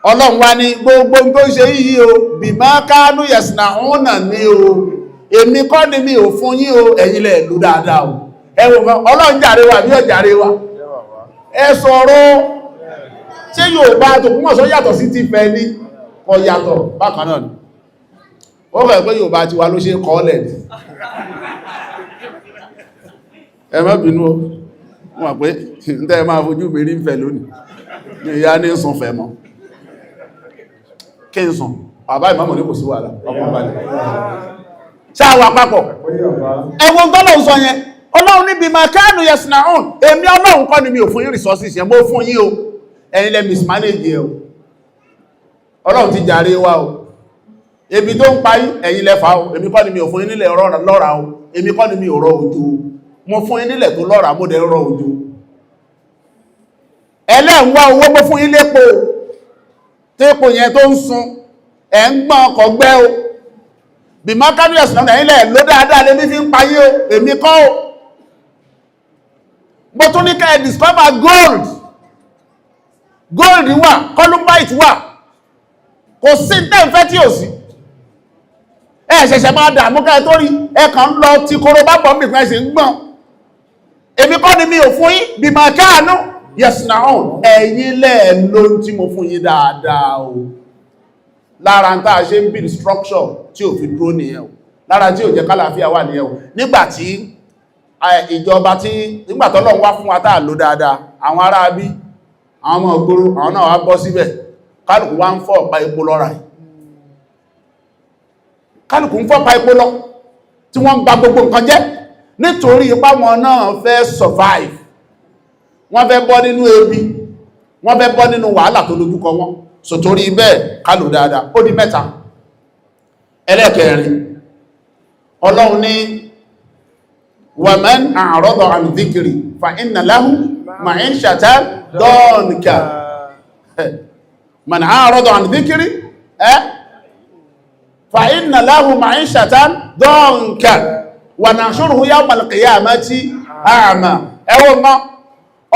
Ọlọ́run wá ní gbogbo tó ń ṣe yìí o, بما كانوا يصنعون ní o. Èmi kọ́ ni mi ò fún yín o, ẹ̀yin lẹ̀ lò dáadáa o. Ẹwọ̀n kan, Ọlọ́run jàre wa bí ọjàre wa? Ẹ sọ̀rọ̀. Ṣé Yorùbá tÒgbómọ̀ṣọ́ yàtọ̀ sí ti fẹ́ ní? Kò yàtọ̀, bákan náà ni. Ó fẹ́ pé Yorùbá ti wa ló ṣe kọ́ọ̀lẹ̀ ní. Ẹ má bínú o, wọ́n pé ń tẹ́ máa fojú mi rí ń fẹ́ lónìí ní ìyá ní sùn fẹ́ mọ́ kí n sùn. Bàbá ìmọ̀mọ̀ ní kò sí wàhálà, ọkàn balẹ̀, ṣáà papọ̀. Ẹwọ́n tọ́lọ̀ ń sọ yẹn, Ọlọ́run níbi بما كانوا يصنعون. Èmi Ọlọ́run kọ́ ni mi ò fún yín resources yẹn. Mo fún yín o, ẹ̀yin lẹ mismanage ẹ o. Ọlọ́run ti jàre wa o. Ebi tó ń pa yín, ẹ̀yin lẹ fà o. Èmi kọ́ ni mi ò fún yín nílẹ̀ lọ́ra o. Èmi kọ́ ni mi ò rọ òjò o. Mo fún yín nílẹ̀ tó lọ́ra, mo dẹ̀ rọ òjò. Ẹlẹ́ǹwá owó, mo fún yín lépo tépo yẹn tó ń sun, ẹ̀ ń gbọ́n ọkọ̀ gbẹ́ o. بما كانوا يصنعون, ẹ̀yin lẹ̀ ló dáadáa lé ní fi ń payé o, èmi kọ́ o. Mo tún ní ká ẹ discover gold. Gold wà, columbite wà, kò sí tẹ́ǹfẹ́ tí ò sí. Ẹ ṣẹ̀ṣẹ̀ máa dààmú ká ẹ tó rí. Ẹ kàn ń lọ tí koro bá bọ̀ mí kan, ẹ sì ń gbọ́n. Èmi kọ́ ni mi ò fún yín. بما كانوا يصنعون, ẹ̀yin lẹ́ẹ̀ ló ń tí mo fún yín dáadáa o. Lára ń tàà ṣe ń build structure tí ò fi dúró nìyẹn o. Lára tí ò jẹ́ kálàáfíà wà nìyẹn o. Nígbàtí ìjọba tí nígbàtọ́lọ́run wá fún wa táà lò dáadáa, àwọn ará bí àwọn ọmọ ògbóró, àwọn náà wá bọ́ síbẹ̀. Kálùkù wá ń fọ́ ọ̀pá epo lọ́ra ẹ̀, kálùkù ń fọ́pa epo lọ, tí wọ́n ń ba gbogbo nǹkan jẹ́ nítorí ipá wọn náà fẹ́ survive, wọ́n fẹ́ bọ́ nínú ebi, wọ́n fẹ́ bọ́ nínú wàhálà tó dojúkọ wọn. So torí bẹ́ẹ̀, kálù dáadáa. Ó di mẹ́ta. Ẹlẹ́kẹrin, Ọlọ́run ní ومن أعرض عن ذكري فإن له معيشة ضنكا. من أعرض عن ذكري فإن له معيشة ضنكا ونحشره يوم القيامة أعمى. Ẹwọ́n mọ́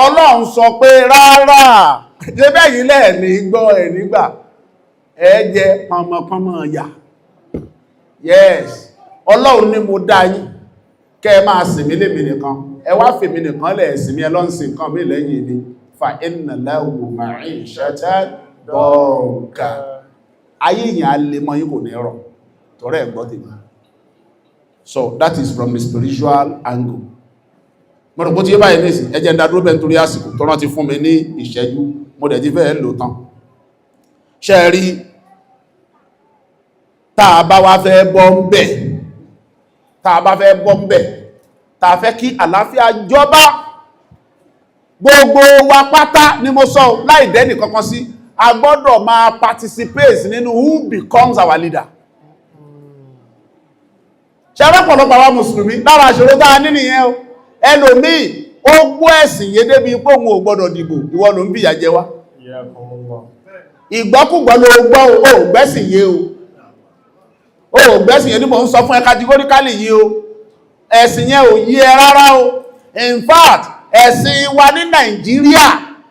Ọlọ́run sọ pé rárá, ṣebẹ́ yìí lẹ́ẹ̀ní gbọ́ ẹ̀ nígbà ẹ jẹ pọnmọpọnmọ yà. Yes, Ọlọ́run ní mo dá yín kẹ́ ẹ máa sìn mí lémi nìkan. Ẹ wá fèmí nìkan lẹ̀ sìn mí, ẹ lọ́ ń sìn nǹkan mí lẹ́yìn mi. فإن له معيشة ضنكا, ayé yẹn á lè mọ́ yín, kò ní rọ̀ tọ́rẹ ẹ̀gbọ́ tèmi. So that is from the spiritual angle. Mo rò pé tí yé báyìí ní ìsìn. Ẹ jẹ́ ń dá dúró bẹ́ẹ̀ nítorí àsìkò tọ́rọ ti fún mi ní ìṣẹ́jú, mo dẹ̀ ti fẹ́ lò tán. Ṣe rí, tá a bá wá fẹ́ bọ́ ń bẹ̀, tá a bá fẹ́ bọ́ ń bẹ̀, tá a fẹ́ kí àlàáfíà jọba, gbogbo wa pátá ni mo sọ láì dẹ́nì kankan sí, a gbọ́dọ̀ máa participate nínú who becomes our leader. Ṣe rọ́pọ̀lọpọ̀ àwọn mùsùlùmí, lára àṣòro tá a ní nìyẹn o. Ẹlòmíì, ó gbọ́ ẹ̀sìn yé débi pé òun ò gbọ́dọ̀ dìbò. Ìwọ ló ń fìyà jẹ wá. Ìgbọ́kùgbọ́ ló gbọ́ o, ò gbẹ́sìn yé o, ò gbẹ́sìn yé ní. Mò ń sọ fún ẹ categorically yìí o, ẹ̀sìn yẹn ò yé ẹ rárá o. In fact, ẹ̀sìn wa ní Nàìjíríà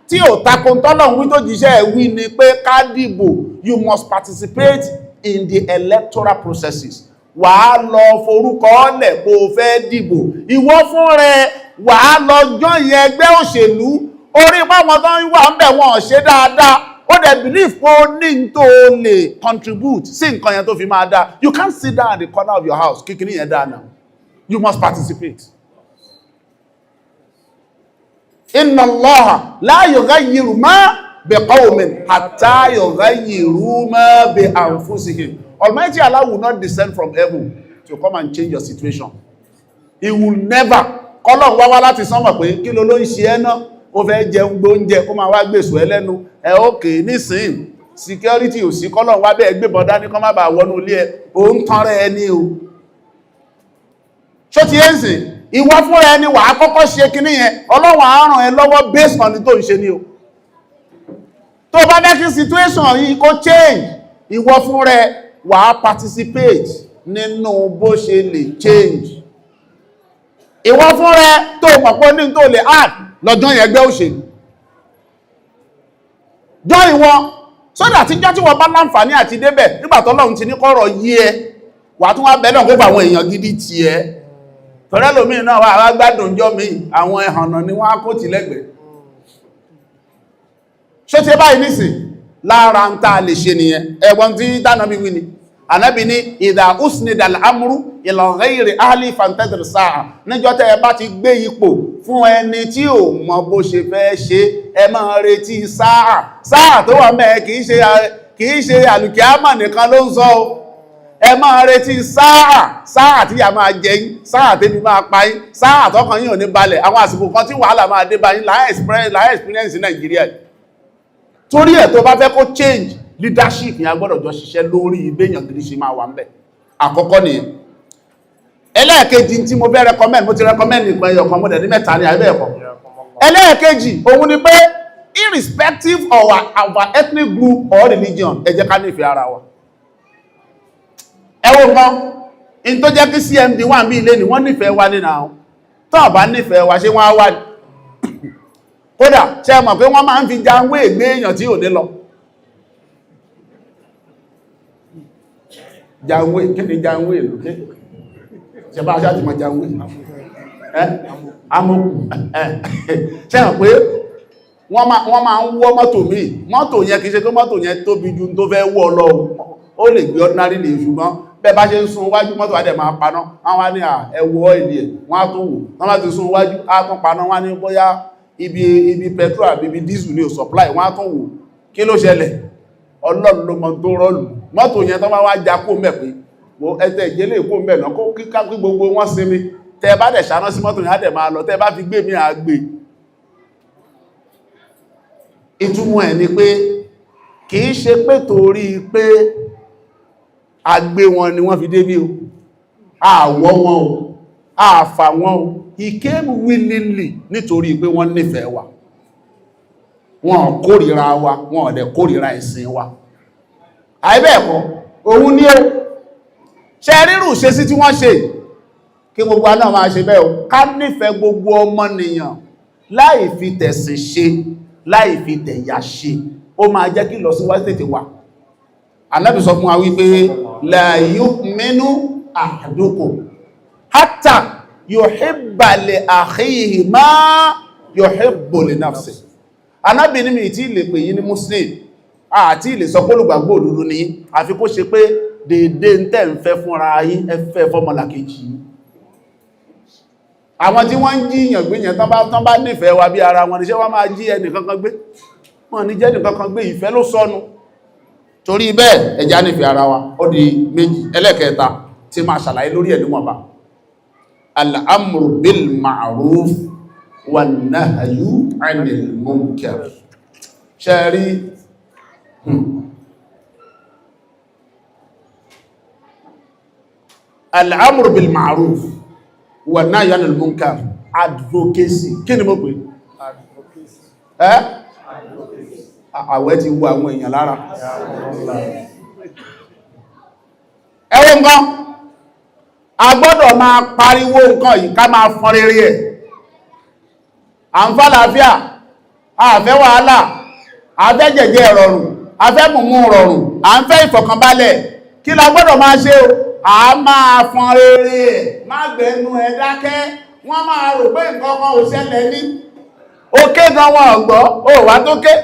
tí ò tako tọ́lọ̀ wí tó jíṣẹ́ ẹ̀ wí ni pé ká dìbò. You must participate in the electoral processes. Wà á lọ forúkọ lẹ̀ kó o fẹ́ dìbò. Ìwọ fún rẹ, wà á lọ join ẹgbẹ́ òṣèlú. Orí páwọn tó ń wà ń bẹ̀ wọ́n ṣe dáadáa, ó dẹ̀ believe pé ó ní n tó lè contribute sí nǹkan yẹn tó fi máa dáa. You can't sit down at the corner of your house kíkiní yẹn dáa now. You must participate. إن الله لا يغير ما بقوم حتى يغيروا ما بأنفسهم. Almighty Allah will not descend from heaven to come and change your situation. He will never. Kọ́lọ̀ wá wá láti sánmọ̀ pé kí ló ló ń ṣe ẹ́ náà, ó fẹ́ jẹun gbóúnjẹ, kó máa wá gbèsò ẹ lẹ́nu ẹ. Ókè nísìn, security ò sí, kọ́lọ̀ wá bẹ́ẹ̀ gbébọn dání kọ́ má bàa wọnú ilé ẹ. Ó ń tán rẹ ní o. Ṣó ti ẹ́ ń sìn? Ìwọ fúnra ẹni wà á kọ́kọ́ ṣe kinní yẹn. Ọlọ́run á ràn ẹ́ lọ́wọ́ based on tó ń ṣe ni o. Tó bá fẹ́ kí situation yìí kó change, ìwọ fúnra ẹ wà á participate nínú bó ṣe lè change. Ìwọ fúnra ẹ tó mọ̀ pé ní tó lè add lọ́jọ́ yẹn, ẹgbẹ́ òṣèlú, join wọn, so that tíjọ́ tí wọ́n bá láǹfààní àti débẹ̀, nígbà tọ́lọ́run ti ní kọ́rọ̀ yí ẹ, wà tún wá bẹ́ẹ̀ kó fà àwọn èèyàn gidi tì ẹ́. Tọ́rẹ́ lómi náà wà wá gbádùn jọ mi, àwọn ẹ̀hànà ni wọ́n á kó tì lẹ́gbẹ̀ẹ́. Ṣé ti báyìí nísìn, lára ń tá a lè ṣe nìyẹn. Ẹ̀wọ̀n tí tánàbí wí ni, ànábì ní إذا أسند الأمر إلى غير أهله فانتظر الساعة. Níjọ́ tẹ́ ẹ bá ti gbé ipò fún ẹni tí ò mọ bó ṣe fẹ́ ṣe, ẹ máa retí sáà. Sáà tó wà mẹ́ẹ̀ kìí ṣe àlùkìámà nìkan ló ń sọ o. Ẹ máa retí sáà, sáà tí a máa jẹ yín, sáà tẹ́bi máa pa yín, sáà tọkàn yín ò ní balẹ̀, àwọn àsìkò kan tí wàhálà máa dé bá yín láì experience ní Nàìjíríà yìí. Torí ẹ̀, tó bá fẹ́ kó change, leadership yẹn a gbọ́dọ̀ jọ ṣiṣẹ́ lórí ìbéèyàn gidi ṣe máa wà ń bẹ̀. Àkọ́kọ́ nìyẹn. Ẹlẹ́ẹ̀kejì tí mo fẹ́ recommend, mo ti recommend nìkan ẹyọ kan, mo dẹ̀ ní mẹ́ta ní àbẹ́ ẹ̀kọ́. Ẹlẹ́ẹ̀kejì òun ni pé irrespective of our ethnic group or religion, ẹ jẹ́ ká nífẹ̀ẹ́ ara wa. Ẹ wo nǹkan in tó jẹ́ kí CMD wà ní ilé ni wọ́n nífẹ̀ẹ́ wa nínú àwọn tó bá nífẹ̀ẹ́ wa, ṣé wọ́n á wà ní? Kódà, ṣe mọ̀ pé wọ́n máa ń fi janwé gbé èèyàn tí ò ní lọ janwé? Kí ni janwé lókè? Ṣe bá aṣáàtì mọ̀ janwé ẹ́ amókù? Ṣe mọ̀ pé wọ́n máa ń wọ́ mọ́tò míì? Mọ́tò yẹn, kìí ṣe pé mọ́tò yẹn tóbi ju tó fẹ́ wọ́ lọ, ó lè gbé ordinary lè, ṣùgbọ́n bẹ́ẹ̀ bá ṣe ń sún wájú, mọ́tò á dẹ̀ máa paná. Wọ́n wá ní ẹwọ́ ìlú ẹ̀, wọ́n á tún wò. Wọ́n bá ti sún wájú, á tún paná. Wọ́n á ní bóyá ibi petrol àbí ibi diesel ní ò supply. Wọ́n á tún wò, kí ló ṣẹlẹ̀? Ọlọ́run ló mọ tó rọ́ọ̀lù mọ́tò yẹn. Tó bá wá já kó mẹ́ pé wo ẹtẹ̀ ìjẹ́lẹ̀ kó mẹ́ náà, kó kíká kí gbogbo wọn sinmi. Tẹ́ bá dẹ̀ ṣáná sí mọ́tò yẹn, á dẹ̀ máa lọ. Tẹ́ bá fi gbé mi, à gbé. Ìtumọ̀ ẹ̀ ni pé kìí ṣe pé torí pé a gbé wọn ni wọ́n fi débí o. Àwọ́ wọn o, àfà wọn o. He came willingly nítorí pé wọ́n nífẹ̀ẹ́ wa, wọn kórìíra wa, wọn ò dẹ̀ kórìíra ẹ̀sìn wa. Àìbẹ́ẹ̀kọ́, òun ní o ṣe rírù ṣe sí tí wọ́n ṣe kí gbogbo wa náà máa ṣe bẹ́ẹ̀ o. Ká nífẹ̀ẹ́ gbogbo ọmọnìyàn láì fi tẹ̀sìn ṣe, láì fi tẹ̀yà ṣe, ó máa jẹ́ kí lọ síwájú tètè wà. Ànábì sọ fún wa wípé لا يؤمن أحدكم حتى يحب لأخيه ما يحب لنفسه. Ànábì ní mi tí lè pè yín ní Muslim, àti lè sọ pé olùgbàgbọ́ òdodo ní, àfi kó ṣe pé dédé ń tẹ́ ń fẹ́ fúnra yín, ẹ fẹ́ fọ́mọlàkejì yín. Àwọn tí wọ́n ń jíyàn gbé yẹn, tán bá nífẹ̀ẹ́ wa bí ara wọn ní, ṣé wọ́n máa jí ẹnìkankan gbé? Wọ́n ní jẹ́ ẹnìkankan gbé. Ìfẹ́ ló sọnù. Torí bẹ́ẹ̀, ẹ jẹ́ á nífẹ̀ẹ́ ara wa. Ó di méjì. Ẹlẹ́kẹta tí máa ṣàlàyé lórí ẹ̀ níwọ̀nba, الأمر بالمعروف والنهي عن المنكر. Ṣe rí الأمر بالمعروف والنهي عن المنكر, advocacy. Kí ni mo pè ẹ́? Àwẹ̀ ti wo àwọn èèyàn lára. Ẹwọ́ nǹkan, a gbọ́dọ̀ máa pariwo nǹkan yìí, ká máa fọn rere ẹ̀. À ń fàlàáfíà, a fẹ́ wàhálà, a fẹ́ jẹ̀jẹ̀ rọrùn, a fẹ́ mùmú rọrùn, à ń fẹ́ ìfọ̀kànbalẹ̀. Kí la gbọ́dọ̀ máa ṣe o? A máa fọn rere ẹ̀. Má gbẹ̀nu ẹ̀ dákẹ́, wọ́n máa rò pé nǹkan kan ò ṣẹlẹ̀ ní òkè gan. Wọn ọ̀gbọ́ ó wá tó ké,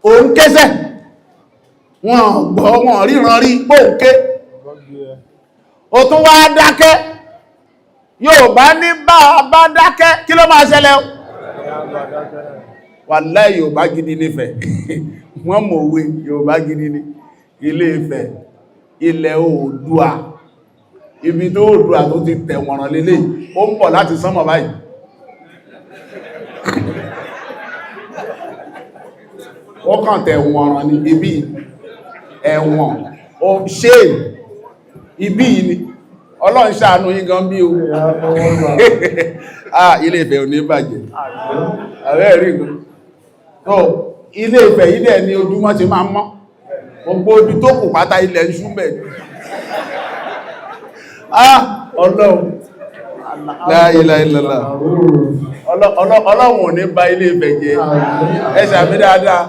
òun kéṣẹ̀, wọn gbọ́, wọn ríran rí pòǹké, ó tún wá dákẹ́. Yóò bá ní bá bá dákẹ́, kí ló máa ṣẹlẹ̀ o? Wàláhì, Yorùbá gidi nífẹ̀ẹ́ wọ́n mọ̀wé. Yorùbá gidi ní Ilé Ifẹ̀, ilẹ̀ Oòduà, ibi tó Oòduà tó ti tẹ̀wọ̀nràn lélẹ̀. Ó ń bọ̀ láti sánmọ̀ báyìí. Ó kàn tẹ̀wọ̀nràn ní ibi ẹ̀wọ̀n ó ṣe ibi yìí ni. Ọlọ́run ṣàánú yín gan bí o. Ah, Ilé Ifẹ̀ ò ní bàjẹ́. Ààrẹ rí nǹkan tó Ilé Ifẹ̀ yìí dẹ̀ ni ojúmọ́ ti máa mọ́. Gbogbo ibi tó kù pátá, ilẹ̀ ń ṣú bẹ̀. Ah, Ọlọ́run, la ilaha illallah. Ọlọ́run ò ní bà Ilé Ifẹ̀ jẹ́. Ẹ ṣàmì dáadáa.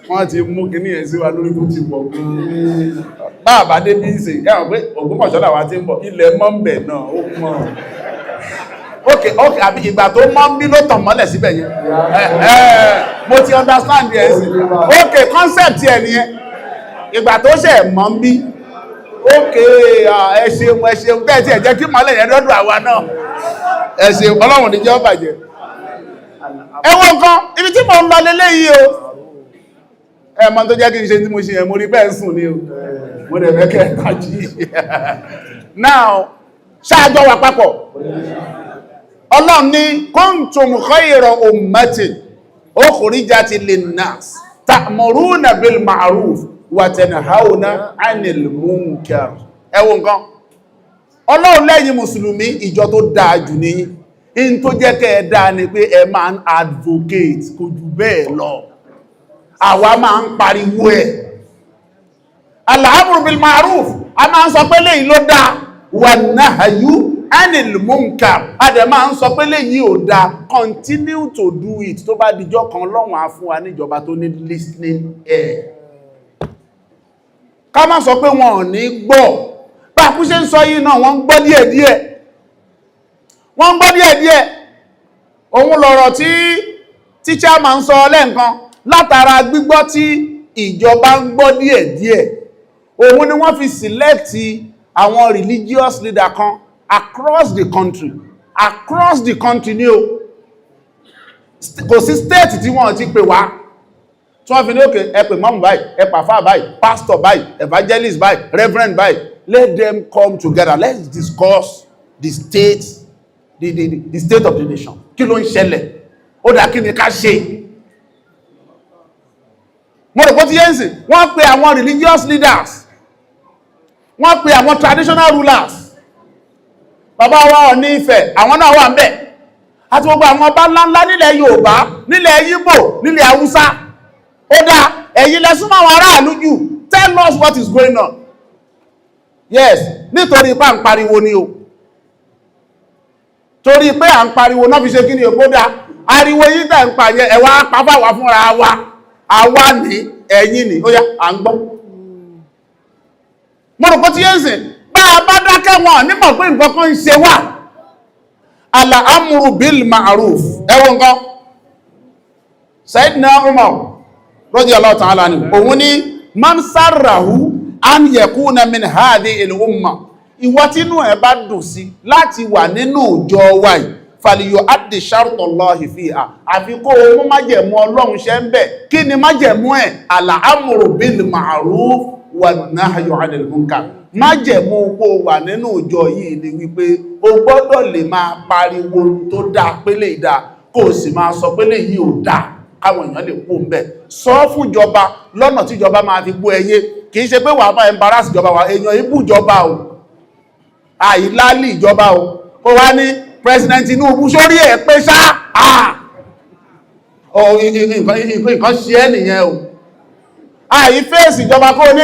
Wọ́n ti mú kíní ẹ̀ sí wa lórí tó ti pọ̀ gan-an. Bá àbá dé bí ń ṣe ẹ̀wọ̀n pé Ògbómọ̀ṣọ́ làwa ti ń bọ̀, ilẹ̀ mọ́ǹbẹ̀ náà ó mọ́. Ok, àbí ìgbà tó mọ́ ń bí ló tàn mọ́lẹ̀ síbẹ̀ yẹn? Mo ti understand ẹ̀ sí. Ok, concept ẹ̀ nìyẹn, ìgbà tó ṣẹ̀ mọ́ ń bí. Ok, ẹ ṣeun, ẹ ṣeun. Bẹ́ẹ̀ tí ẹ jẹ́ kí mọ́lẹ̀ yẹn dọ́dọ̀ àwa náà. Ẹ ṣeun, Ọlọ́run ní jẹ́ ó bàjẹ́. Ẹ wo nǹkan, ibi tí mo ń lọ leléyìí o. Ẹ mọ̀ tó jẹ́ kí n ṣe tí mo ṣe yẹn, mo rí bẹ́ẹ̀ sùn ni o, mo dẹ̀ fẹ́ kẹ́ tají. Now, ṣáàjọ wà papọ̀. Ọlọ́run ní kuntum khayra ummatin ukhrijat linnas ta'muruna bil ma'ruf wa tanhauna 'anil munkar. Ẹ wo nǹkan, Ọlọ́run lẹ́yìn mùsùlùmí, ìjọ tó dáa jù ní in tó jẹ́ kẹ́ ẹ dáa ni pé ẹ máa ń advocate. Kò jù bẹ́ẹ̀ lọ, àwa máa ń pariwo ẹ̀. Al-amru bil ma'ruf, a máa ń sọ pé léyìí ló dáa, wà nahyu anil munkar, a dẹ̀ máa ń sọ pé léyìí ò dáa. Continue to do it. Tó bá dijọ́ kan, Ọlọ́run á fún wa níjọba tó ní listening ear. Ká má sọ pé wọn ò ní gbọ́. Bá kú ṣe ń sọ yìí náà, wọ́n ń gbọ́ díẹ̀díẹ̀, wọ́n ń gbọ́ díẹ̀díẹ̀. Òun lọ̀rọ̀ tí tíṣà máa ń sọ lẹ́ǹkan. Látara gbígbọ́ tí ìjọba ń gbọ́ díẹ̀díẹ̀, òun ni wọ́n fi select àwọn religious leader kan across the country. Across the country ní o, kò sí state tí wọ́n ti pè wá, tí wọ́n fi ní, "Okay, ẹ pè mọ́mù báyìí, ẹ pàfà báyìí, pastor báyìí, evangelist báyìí, reverend báyìí. Let them come together. Let's discuss the state of the nation. Kí ló ń ṣẹlẹ̀? Ó dá, kí ni ká ṣe?" Mo rò pé tí yẹn ń sìn, wọ́n pe àwọn religious leaders, wọ́n pe àwọn traditional rulers, bàbá wa Ọọ̀ni Ifẹ̀, àwọn náà wà ń bẹ̀, àti gbogbo àwọn ọba ńláńlá nílẹ̀ Yorùbá, nílẹ̀ Yíbò, nílẹ̀ Haúsá. Ó dá, ẹ̀yin lẹ súnmọ́ àwọn aráàlú jù. Tell us what is going on. Yes, nítorí pé à ń pariwo ni o. Torí pé à ń pariwo náà fi ṣe kí ni òpó dá ariwo yìí tẹ̀ ń pa yẹn. Ẹ wá pa fáwa fúnra wa. Àwa ní, ẹ̀yin ní, ó yá, à ń gbọ́. Mo rò pé tí yẹn ń sìn, bá a bá dákẹ́, wọn nímọ̀ pé nǹkan kan ń ṣe wá. Al-amru bil ma'ruf. Ẹ wo nǹkan, Sayyidina Umar radiyallahu ta'ala anhu, òun ní man sarrahu an yakuna min hadhihi al-umma, ìwọ tínú ẹ bá dùn sí láti wà nínú ìjọ wa yìí, falyu'addi shartallahi fiha, àfi kó o mú májẹ̀mú Ọlọ́run ṣe ń bẹ̀. Kí ni májẹ̀mú ẹ̀? Al-amru bil ma'ruf wan nahyu 'anil munkar. Májẹ̀mú kó o wà nínú ìjọ yìí ni wípé o gbọ́dọ̀ lè máa pariwo tó dáa pélé dáa, kó o sì máa sọ pélé yìí ò dáa, káwọn èèyàn lè kó ń bẹ̀. Sọ fún ìjọba lọ́nà tí ìjọba máa fi gbọ́ ẹyé. Kì í ṣe pé wàá máa embarrass ìjọba wa. Èèyàn ibú ìjọba o, àìlálì ìjọba o. Kó wá ní, "President Tinubu, sórí ẹ̀ pé ṣá." Nǹkan ṣe ẹ́ nìyẹn o. Àì fèsì ìjọba kó ní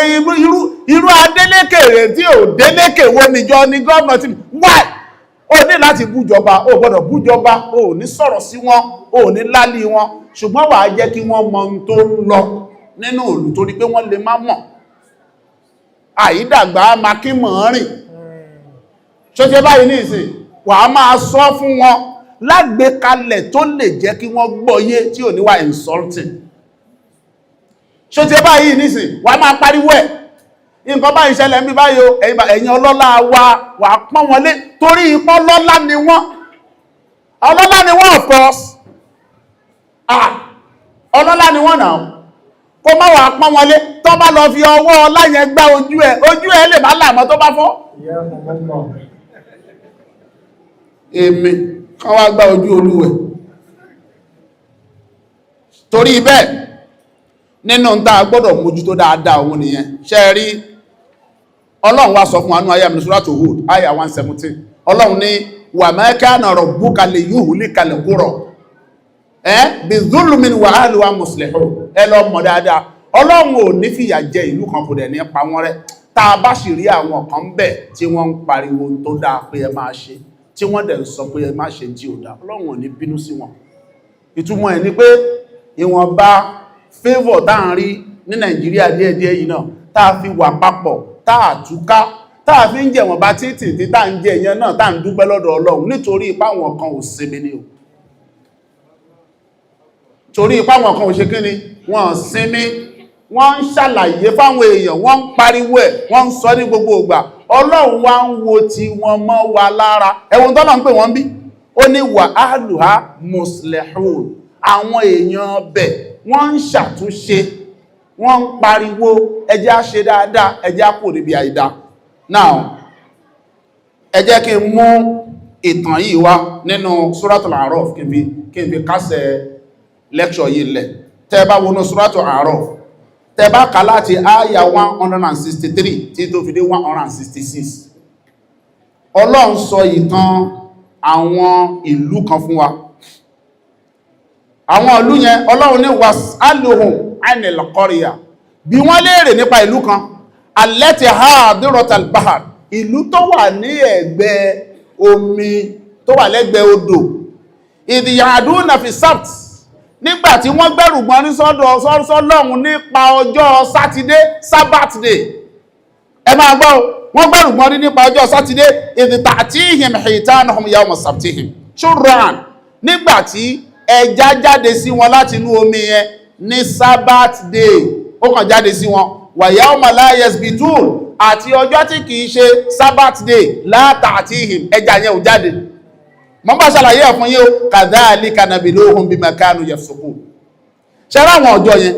irú Adeleke rẹ̀ tí ò Délékè wo níjọ ní gọ́ọ̀nà tí why. O ní láti bújọba, o gbọ́dọ̀ bújọba, o ní sọ̀rọ̀ sí wọn, o ní lálí wọn, ṣùgbọ́n wàá jẹ́ kí wọ́n mọ ohun tó ń lọ nínú ìlú, torí pé wọ́n lè má mọ̀. Àìdàgbà máa kí mọ̀ rìn ṣọ́ṣẹ́ báyìí ní ìsìn, wàá máa sọ fún wọn lágbékalẹ̀ tó lè jẹ́ kí wọ́n gbọ́yé, tí ò ní wà insulting. Ṣọ́ṣẹ́ báyìí ní ìsìn, wàá máa pariwo ẹ̀, nǹkan báyìí ṣẹlẹ̀ ń bí báyìí o, ẹ̀yin ọlọ́lá wa. Wà pọ́n wọn lé, torí ipọ́ lọ́lá ni wọ́n. Ọlọ́lá ni wọ́n, of course. Ah, ọlọ́lá ni wọ́n náà. Kó má wà pọ́n wọn lé, tó bá lọ fi ọwọ́ ọlá yẹn gbá ojú ẹ̀, ojú ẹ̀ lè má làmọ́ tó bá fọ́. Èmi kán wá gbá ojú olúwẹ̀. Torí bẹ́ẹ̀, nínú ń tá a gbọ́dọ̀ mójútó dáadáa, òun nìyẹn. Ṣe rí Ọlọ́run wá sọ fún wa nú àyà mi, Suratu Hud, àyà 117. Ọlọ́run ní wa ma kana rabbuka liyuhlikal qura bi dhulmin wa ahluha muslihun. Ẹ lọ mọ̀ dáadáa, Ọlọ́run ò ní fìyà jẹ ìlú kan, kò dẹ̀ ní pa wọ́n rẹ́, tá a bá sì rí àwọn kan bẹ̀ tí wọ́n ń pariwo tó dáa pé ẹ máa ṣe, tí wọ́n dẹ̀ ń sọ pé ẹ má ṣe tí ò dáa. Ọlọ́run ò ní bínú sí wọn. Ìtumọ̀ ẹ̀ ni pé ìwọ̀nba favour tá à ń rí ní Nàìjíríà díẹ̀díẹ̀ yìí náà, tá a fi wà papọ̀, tá a túká, tá a fi ń jẹ wọ̀nba títì tí tá à ń jẹ ìyẹn náà, tá à ń dúpẹ́ lọ́dọ̀ Ọlọ́run, nítorí ipá wọn kan ò sinmi ni o, torí ipá wọn kan ò ṣe kíni, wọ́n sinmi. Wọ́n ń ṣàlàyé fáwọn èèyàn, wọ́n ń pariwo ẹ̀, wọ́n ń sọ ní gbogbo ìgbà. Ọlọ́run wá ń wo ti wọn mọ́ wa lára. Ẹ̀wọ̀n tọ́lọ̀ ń pè wọ́n bí, ó ní wa ahluha muslihun. Àwọn èèyàn bẹ̀, wọ́n ń ṣàtúnṣe, wọ́n ń pariwo, ẹ jẹ́ á ṣe dáadáa, ẹ jẹ́ á kò níbi àìdá. Now, ẹ jẹ́ kí n mú ìtàn yìí wá nínú Suratul A'raf, kí n fi kásẹ̀ lecture yìí lẹ̀. Tẹ́ bá wọnú Suratul A'raf, tẹ́ bá kà láti àyà 163 tí tó fi dé 166, Ọlọ́run sọ ìtàn àwọn ìlú kan fún wa. Àwọn ìlú yẹn, Ọlọ́run ní was'aluhum anil qarya, bí wọ́n léèrè nípa ìlú kan, allati hadiratal bahr, ìlú tó wà ní ẹ̀gbẹ́ omi, tó wà lẹ́gbẹ̀ẹ́ odò, idh ya'duna fi sabt, nígbàtí wọ́n gbẹ̀rù gbọ́n ní sọ́dọ̀ sọ́lọ́run nípa ọjọ́ Sátidé, Sabbath day. Ẹ máa gbọ́, wọ́n gbẹ̀rù gbọ́n ní nípa ọjọ́ Sátidé, idh ta'tihim hitanuhum yawma sabtihim shurran, nígbàtí ẹja jáde sí wọn láti inú omi yẹn ní Sabbath day, ó kàn jáde sí wọn, wa yawma la yasbitun, àti ọjọ́ tí kìí ṣe Sabbath day, la ta'tihim, ẹja yẹn ò jáde. Mọ́ bá ṣàlàyé ẹ̀ fún yín o. Kadhalika nabluhum bima kanu yafsukun. Ṣe ráwọn ọjọ́ yẹn,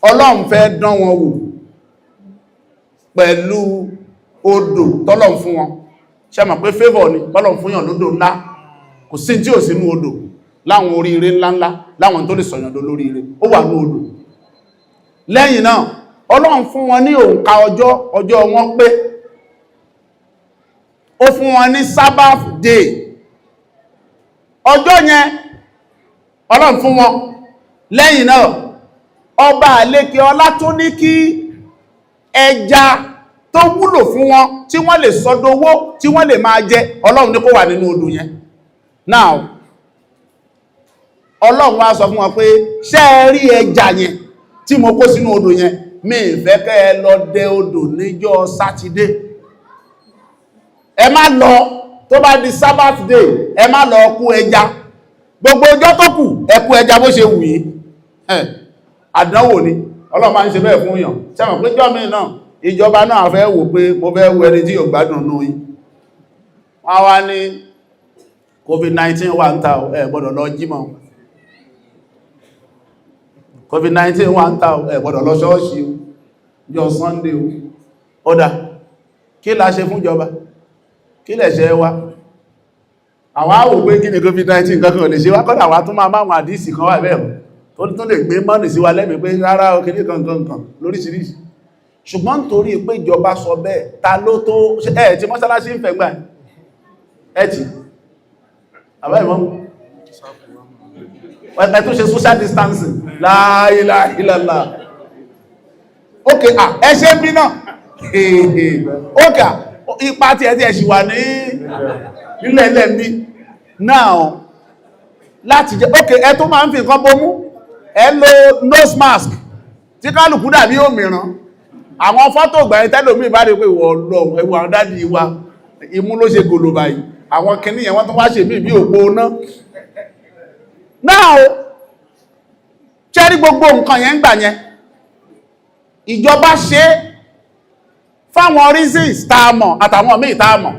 Ọlọ́run fẹ́ dán wọn wò pẹ̀lú odò tọ́lọ́run fún wọn. Ṣe mọ̀ pé favour ni tọ́lọ́run fún yàn lódò ńlá? Kò sí tí ò sínú odò láwọn oríire ńláńlá, láwọn tó lè sọ̀yàn dó lóríire, ó wà ní odò. Lẹ́yìn náà, Ọlọ́run fún wọn ní òǹkà ọjọ́, ọjọ́ wọn pé. Ó fún wọn ní Sabbath day, ọjọ́ yẹn Ọlọ́run fún wọn. Lẹ́yìn náà, ọba àlékè ọlá tó ní kí ẹja tó wúlò fún wọn, tí wọ́n lè sọdowó, tí wọ́n lè máa jẹ, Ọlọ́run ní kó wà nínú odò yẹn. Now, Ọlọ́run wá sọ fún wọn pé, ṣé ẹ rí ẹja yẹn tí mo kó sínú odò yẹn, mi ìfẹ́ kẹ́ ẹ lọ dẹ odò níjọ́ Sátidé. Ẹ má lọ. Tó bá di Sabbath day, ẹ má lọ kó ẹja. Gbogbo ọjọ́ tó kù, ẹ kó ẹja bó ṣe wù yín. Àdánwò ni Ọlọ́run máa ń ṣe bẹ́ẹ̀ fún yàn. Ṣé mọ̀ pé jọ́mí náà, ìjọba náà fẹ́ wò pé mo fẹ́ wo ẹni tí yóò gbádùn nú yín. Wọ́n wá ní COVID-19 wà ń ta, ẹ gbọ́dọ̀ lọ jímọ̀. COVID-19 wà ń ta, ẹ gbọ́dọ̀ lọ ṣọ́ọ̀ṣì jọ Sunday. Ó dá, kí la ṣe fún ìjọba? Kí lẹ̀ ṣe wá? Àwọn àwò pé kí ni COVID-19 kankan lè ṣe wá. Kọ́dà wá tún máa máwọn àdísì kan wà bẹ́ẹ̀ tó tún lè gbé mọ́nì sí wa lẹ́mìí pé rárá o, kìní kankan lóríṣiríṣi. Ṣùgbọ́n nítorí pé ìjọba sọ bẹ́ẹ̀, ta ló tó ẹ̀ tí mọ́sálásí ń fẹ́ gbà ẹ̀ tí àbá ìmọ̀ ẹ̀ tó ṣe social distancing? La ilaha illallah. Ok, ẹ ṣe ń bí náà. Ok, ipa tí ẹ ṣì wà ní nílẹ̀ ilẹ̀ ń bí now láti jẹ́. Ok, ẹ tó máa ń fi nǹkan bomú, ẹ lo nose mask tí kálùkù dàbí òmìrán. Àwọn fọ́tò ìgbà yẹn, tẹ́lòmí bá rí pé ìwọ̀ lọ ẹwọ àwọn daddy wa, imú ló ṣe gòlò báyìí. Àwọn kìíní yẹn, wọ́n tún wá ṣe mí bí òpó náà now. Ṣẹ́rí gbogbo nǹkan yẹn ń gbà yẹn, ìjọba ṣe fáwọn reasons tá a mọ̀ àtàwọn míì tá a mọ̀.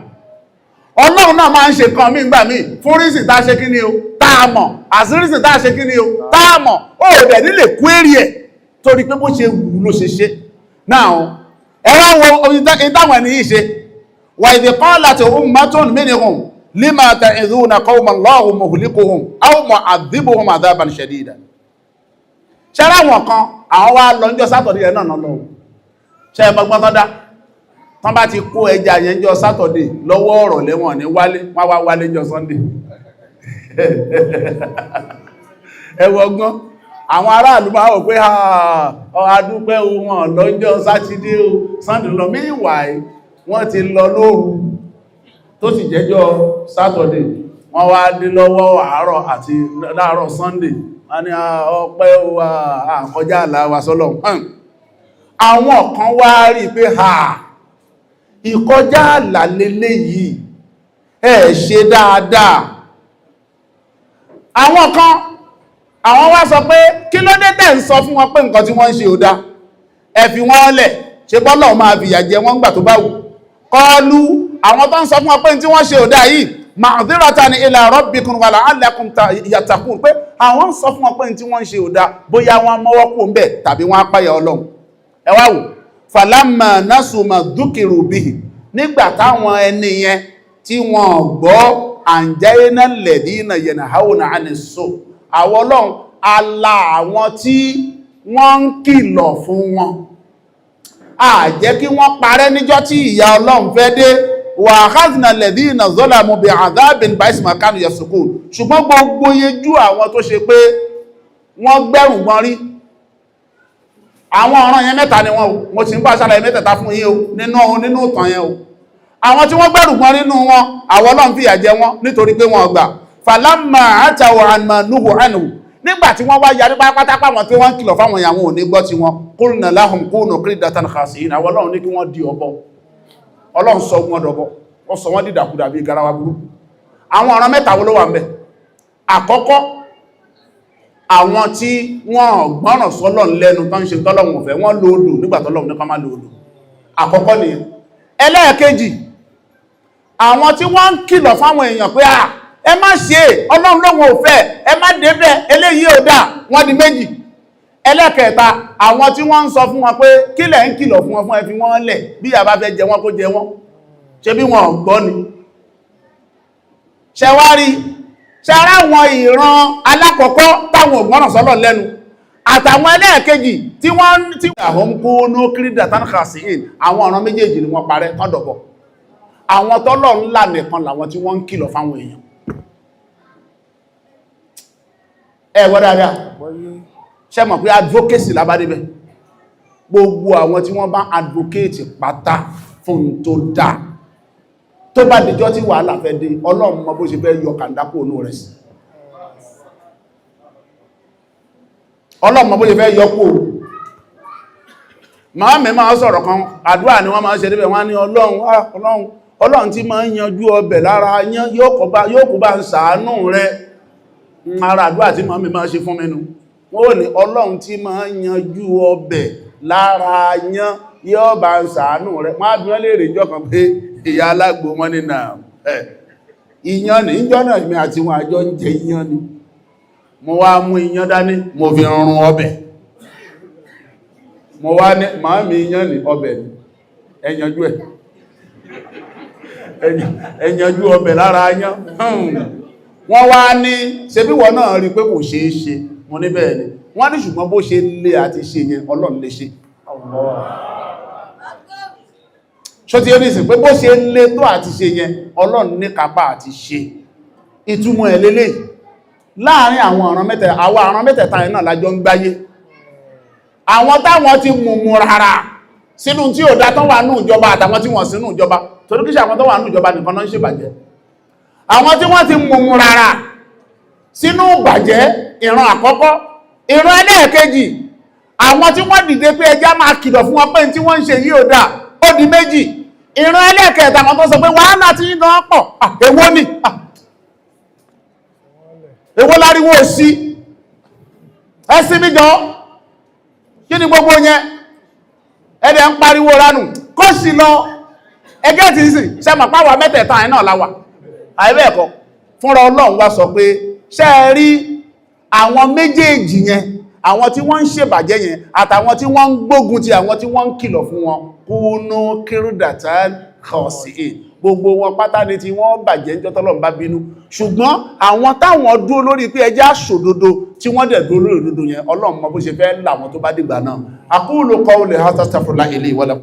Ọlọ́run náà máa ń ṣe kan míì gbà míì fún reason tá a ṣe kí ni o, tá a mọ̀, àti reason tá a ṣe kí ni o, tá a mọ̀. Ó dẹ̀ nílè kú èrè ẹ̀ torí pé bó ṣe wù ló ṣe ṣe. Now, ẹ wá wo ìtàwọn ẹni yìí ṣe. Wa idh qalat ummatun minhum lima ta'idhuna qawman Allahu muhlikuhum aw mu'adhibuhum adhaban shadida. Ṣẹ́rá àwọn kan, àwọn wá lọ níjọ́ Sátọ̀dé yẹn náà lọ. Ṣe ẹmọgbọ́n tán dá? Tán bá ti kó ẹja yẹn jọ Saturday lọ́wọ́ ọ̀rọ̀ lẹ́wọ̀n ní wálé, wọ́n wá wálé jọ Sunday. Ẹwọgbọ́n àwọn aráàlú máa wò pé adúpẹ́ wọn lọ́jọ́ Sátidé o, Sunday lọ. Meanwhile, wọ́n ti lọ lóru tó sì jẹ́jọ́ Saturday, wọ́n wá dé lọ́wọ́ àárọ̀ àti láàárọ̀ Sunday. Wọ́n ní ọpẹ́ àkọjá àlà wa sọ́lọ̀. Àwọn kan wá rí pé ha, ìkọjá àlà lélé yìí, ẹ ṣe dáadáa. Àwọn kan, àwọn wá sọ pé, kí ló dé tẹ́ ń sọ fún wọn pé nǹkan tí wọ́n ń ṣe ò dá? Ẹ fi wọ́n lẹ̀, ṣe bọ́lọ̀ máa fìyà jẹ wọ́n gbà tó bá wù. Kọlu àwọn tó ń sọ fún wọn pé tí wọ́n ṣe ò dá yìí, ma'dhiratan ila rabbikum wa la'allakum yattaqun, pé àwọn ń sọ fún wọn pé tí wọ́n ṣe ò dá, bóyá wọ́n mọ́wọ́ kú ń bẹ̀ tàbí wọ́n á páyà Ọlọ́run. Ẹ wá wò, falamma nasu ma dhukiru bihi, nígbà táwọn ẹni yẹn tí wọ́n gbọ́, anjayna alladhina yanhauna 'anis su, àwọn Ọlọ́run ala àwọn tí wọ́n ń kìlọ̀ fún wọn, a jẹ́ kí wọ́n parẹ́ níjọ́ tí ìyà Ọlọ́run fẹ́ dé. Wa akhadhna alladhina zalamu bi'adhabin ba'is ma kanu yafsukun. Ṣùgbọ́n gbogbo yejú àwọn tó ṣe pé wọ́n gbẹ́rù gbọ́n rí, àwọn ọ̀ràn yẹn mẹ́ta ni wọ́n o. Mo ti ń bá ṣàlàyé mẹ́tẹ̀ẹ̀ta fún yín o nínú ìtàn yẹn o. Àwọn tí wọ́n gbẹ́rù gbọ́n nínú wọn, àwọn Ọlọ́run fìyà jẹ wọ́n nítorí pé wọ́n gbà. Falamma ataw amma nuhu anhu, nígbà tí wọ́n wá yarí pátápátá, wọn tí wọ́n ń kìlọ̀ fáwọn ìyàwó ò ní gbọ́ tí wọ́n, qulna lahum kunu qiradatan khasi'in, àwọn Ọlọ́run ní kí wọ́n di ọ̀bọ. Ọlọ́run sọ wọn dọ̀bọ, wọ́n sọ wọ́n dìdàkudà bí garawa burúkú. Àwọn ọ̀ràn mẹ́ta wo ló wà ń bẹ̀? Àkọ́kọ́, àwọn tí wọ́n gbọ́ràn sọ́lọ́run lẹ́nu, tó ń ṣe tọ́lọ́run ò fẹ́, wọ́n lo odò nígbà tọ́lọ́run ní ká má lo odò. Àkọ́kọ́ nìyẹn. Ẹlẹ́ẹ̀kejì, àwọn tí wọ́n ń kìlọ̀ fáwọn èèyàn pé à, ẹ má ṣe, Ọlọ́run lóhun ò fẹ́, ẹ má débẹ̀, eléyìí ò dáa, wọ́n di méjì. Ẹlẹ́ẹ̀kẹta, àwọn tí wọ́n ń sọ fún wọn pé kílẹ̀ ń kìlọ̀ fún wọn fún, ẹ fi wọ́n lẹ̀, bí ìyà bá fẹ́ jẹ wọ́n, kó jẹ wọ́n, ṣe bí wọn gbọ́ ni. Ṣe wá rí ṣe ara àwọn ìran alákọ̀ọ́kọ́ táwọn ògbọ́nà sọ́lọ̀ lẹ́nu àtàwọn ẹlẹ́ẹ̀kejì tí wọ́n tí àwọn ń kó ní qiradatan khasi'in, àwọn ọ̀ràn méjèèjì ni wọ́n parẹ́ tọ́dọ̀bọ̀. Àwọn tọ́lọ̀ ńlá nìkan làwọn tí wọ́n ń kìlọ̀ fáwọn èèyàn. Ẹ gbọ́ dáadáa. Ṣé mọ̀ pé advocacy lábádébẹ̀? Gbogbo àwọn tí wọ́n bá advocate pátá fún tó dáa, tó bá dìjọ́ tí wàhálà fẹ́ dé, Ọlọ́run mọ bó ṣe fẹ́ yọ kàndákò ònú rẹ̀ sí. Ọlọ́run mọ bó ṣe fẹ́ yọ kó. Màá mi máa sọ̀rọ̀ kan, àdúrà ni wọ́n máa ṣe débẹ̀. Wọ́n ní, Ọlọ́run, Ọlọ́run, Ọlọ́run tí máa ń yanjú ọbẹ̀ lára yán, yóò kó bá ń ṣàánú rẹ̀. Ara àdúrà tí màá mi máa ṣe fún mi nù. Wọ́n ní, Ọlọ́run tí máa ń yanjú ọbẹ̀ lára yán, yóò bá ń ṣàánú rẹ̀. Wọ́n á bí wọ́n lè rè jọ kan pé, ìyá alágbò, wọn ní náà ìyán ní ìjọ náà, mi àti wọn àjọ ń jẹ iyán ni. Mo wá mú iyán dání, mo fi rún ọbẹ̀. Mo wá ní, màámi, iyán ní ọbẹ̀ ní, ẹ yanjú ẹ̀, ẹ yanjú ọbẹ̀ lára yán. Wọ́n wá ní, ṣe bí wọ́n náà rí pé kò ṣeé ṣe? Mo ní bẹ́ẹ̀ ni. Wọ́n ní ṣùgbọ́n bó ṣe lé àti ṣe yẹn, Ọlọ́run lè ṣe. Ṣó ti yé nísìn pé bó ṣe lé tó àti ṣe yẹn, Ọlọ́run ní kápá àti ṣe? Ìtumọ̀ ẹ̀ lélẹ̀, láàrin àwọn ọ̀ràn mẹ́tẹ̀ẹ̀ta, àwọn ọ̀ràn mẹ́tẹ̀ẹ̀ta yẹn náà lájọ ń gbáyé. Àwọn táwọn ti mùmù rárá sínú tí ò dá tán wà nù ìjọba, àtàwọn tí wọ́n sínú ìjọba, torí kìí ṣe àwọn tó wà nù ìjọba nìkan náà ń ṣèbàjẹ́. Àwọn tí wọ́n ti mùmù rárá sínú bàjẹ́, ìran àkọ́kọ́. Ìran ẹlẹ́ẹ̀kejì, àwọn tí wọ́n dìde pé ẹjá máa kìlọ̀ fún wọn pé tí wọ́n ń ṣe yìí ò dáa, ó di méjì. Ìran ẹlẹ́ẹ̀kẹta, àwọn tó sọ pé wàhálà tí yín gan pọ̀, èwo ni, èwo láriwo sí, ẹ sí mi jọ, kí ni gbogbo yẹn, ẹ̀dẹ̀ ń pariwo ránù, kó sì lọ. Ẹgẹ́ tí sì ṣe mọ̀ páwà mẹ́tẹ̀ẹ̀ta ẹ̀ náà láwà, àìbẹ́ẹ̀kọ́? Fúnra Ọlọ́run wá sọ pé, ṣé ẹ rí àwọn méjèèjì yẹn, àwọn tí wọ́n ń ṣèbàjẹ́ yẹn àtàwọn tí wọ́n ń gbógun ti àwọn tí wọ́n ń kìlọ̀ fún wọn, kunu qiradatan khasi'in, gbogbo wọn pátá ni tí wọ́n bàjẹ́ ń jọ́tọ́lọ́run bá bínú. Ṣùgbọ́n àwọn táwọn dúró lórí pé ẹjẹ́ àṣòdodo, tí wọ́n dẹ̀ dúró lórí òdodo yẹn, Ọlọ́run mọ bó ṣe fẹ́ là wọn tó bá dìgbà náà. Aqulu qawli hadha, astaghfirullaha li wa lakum.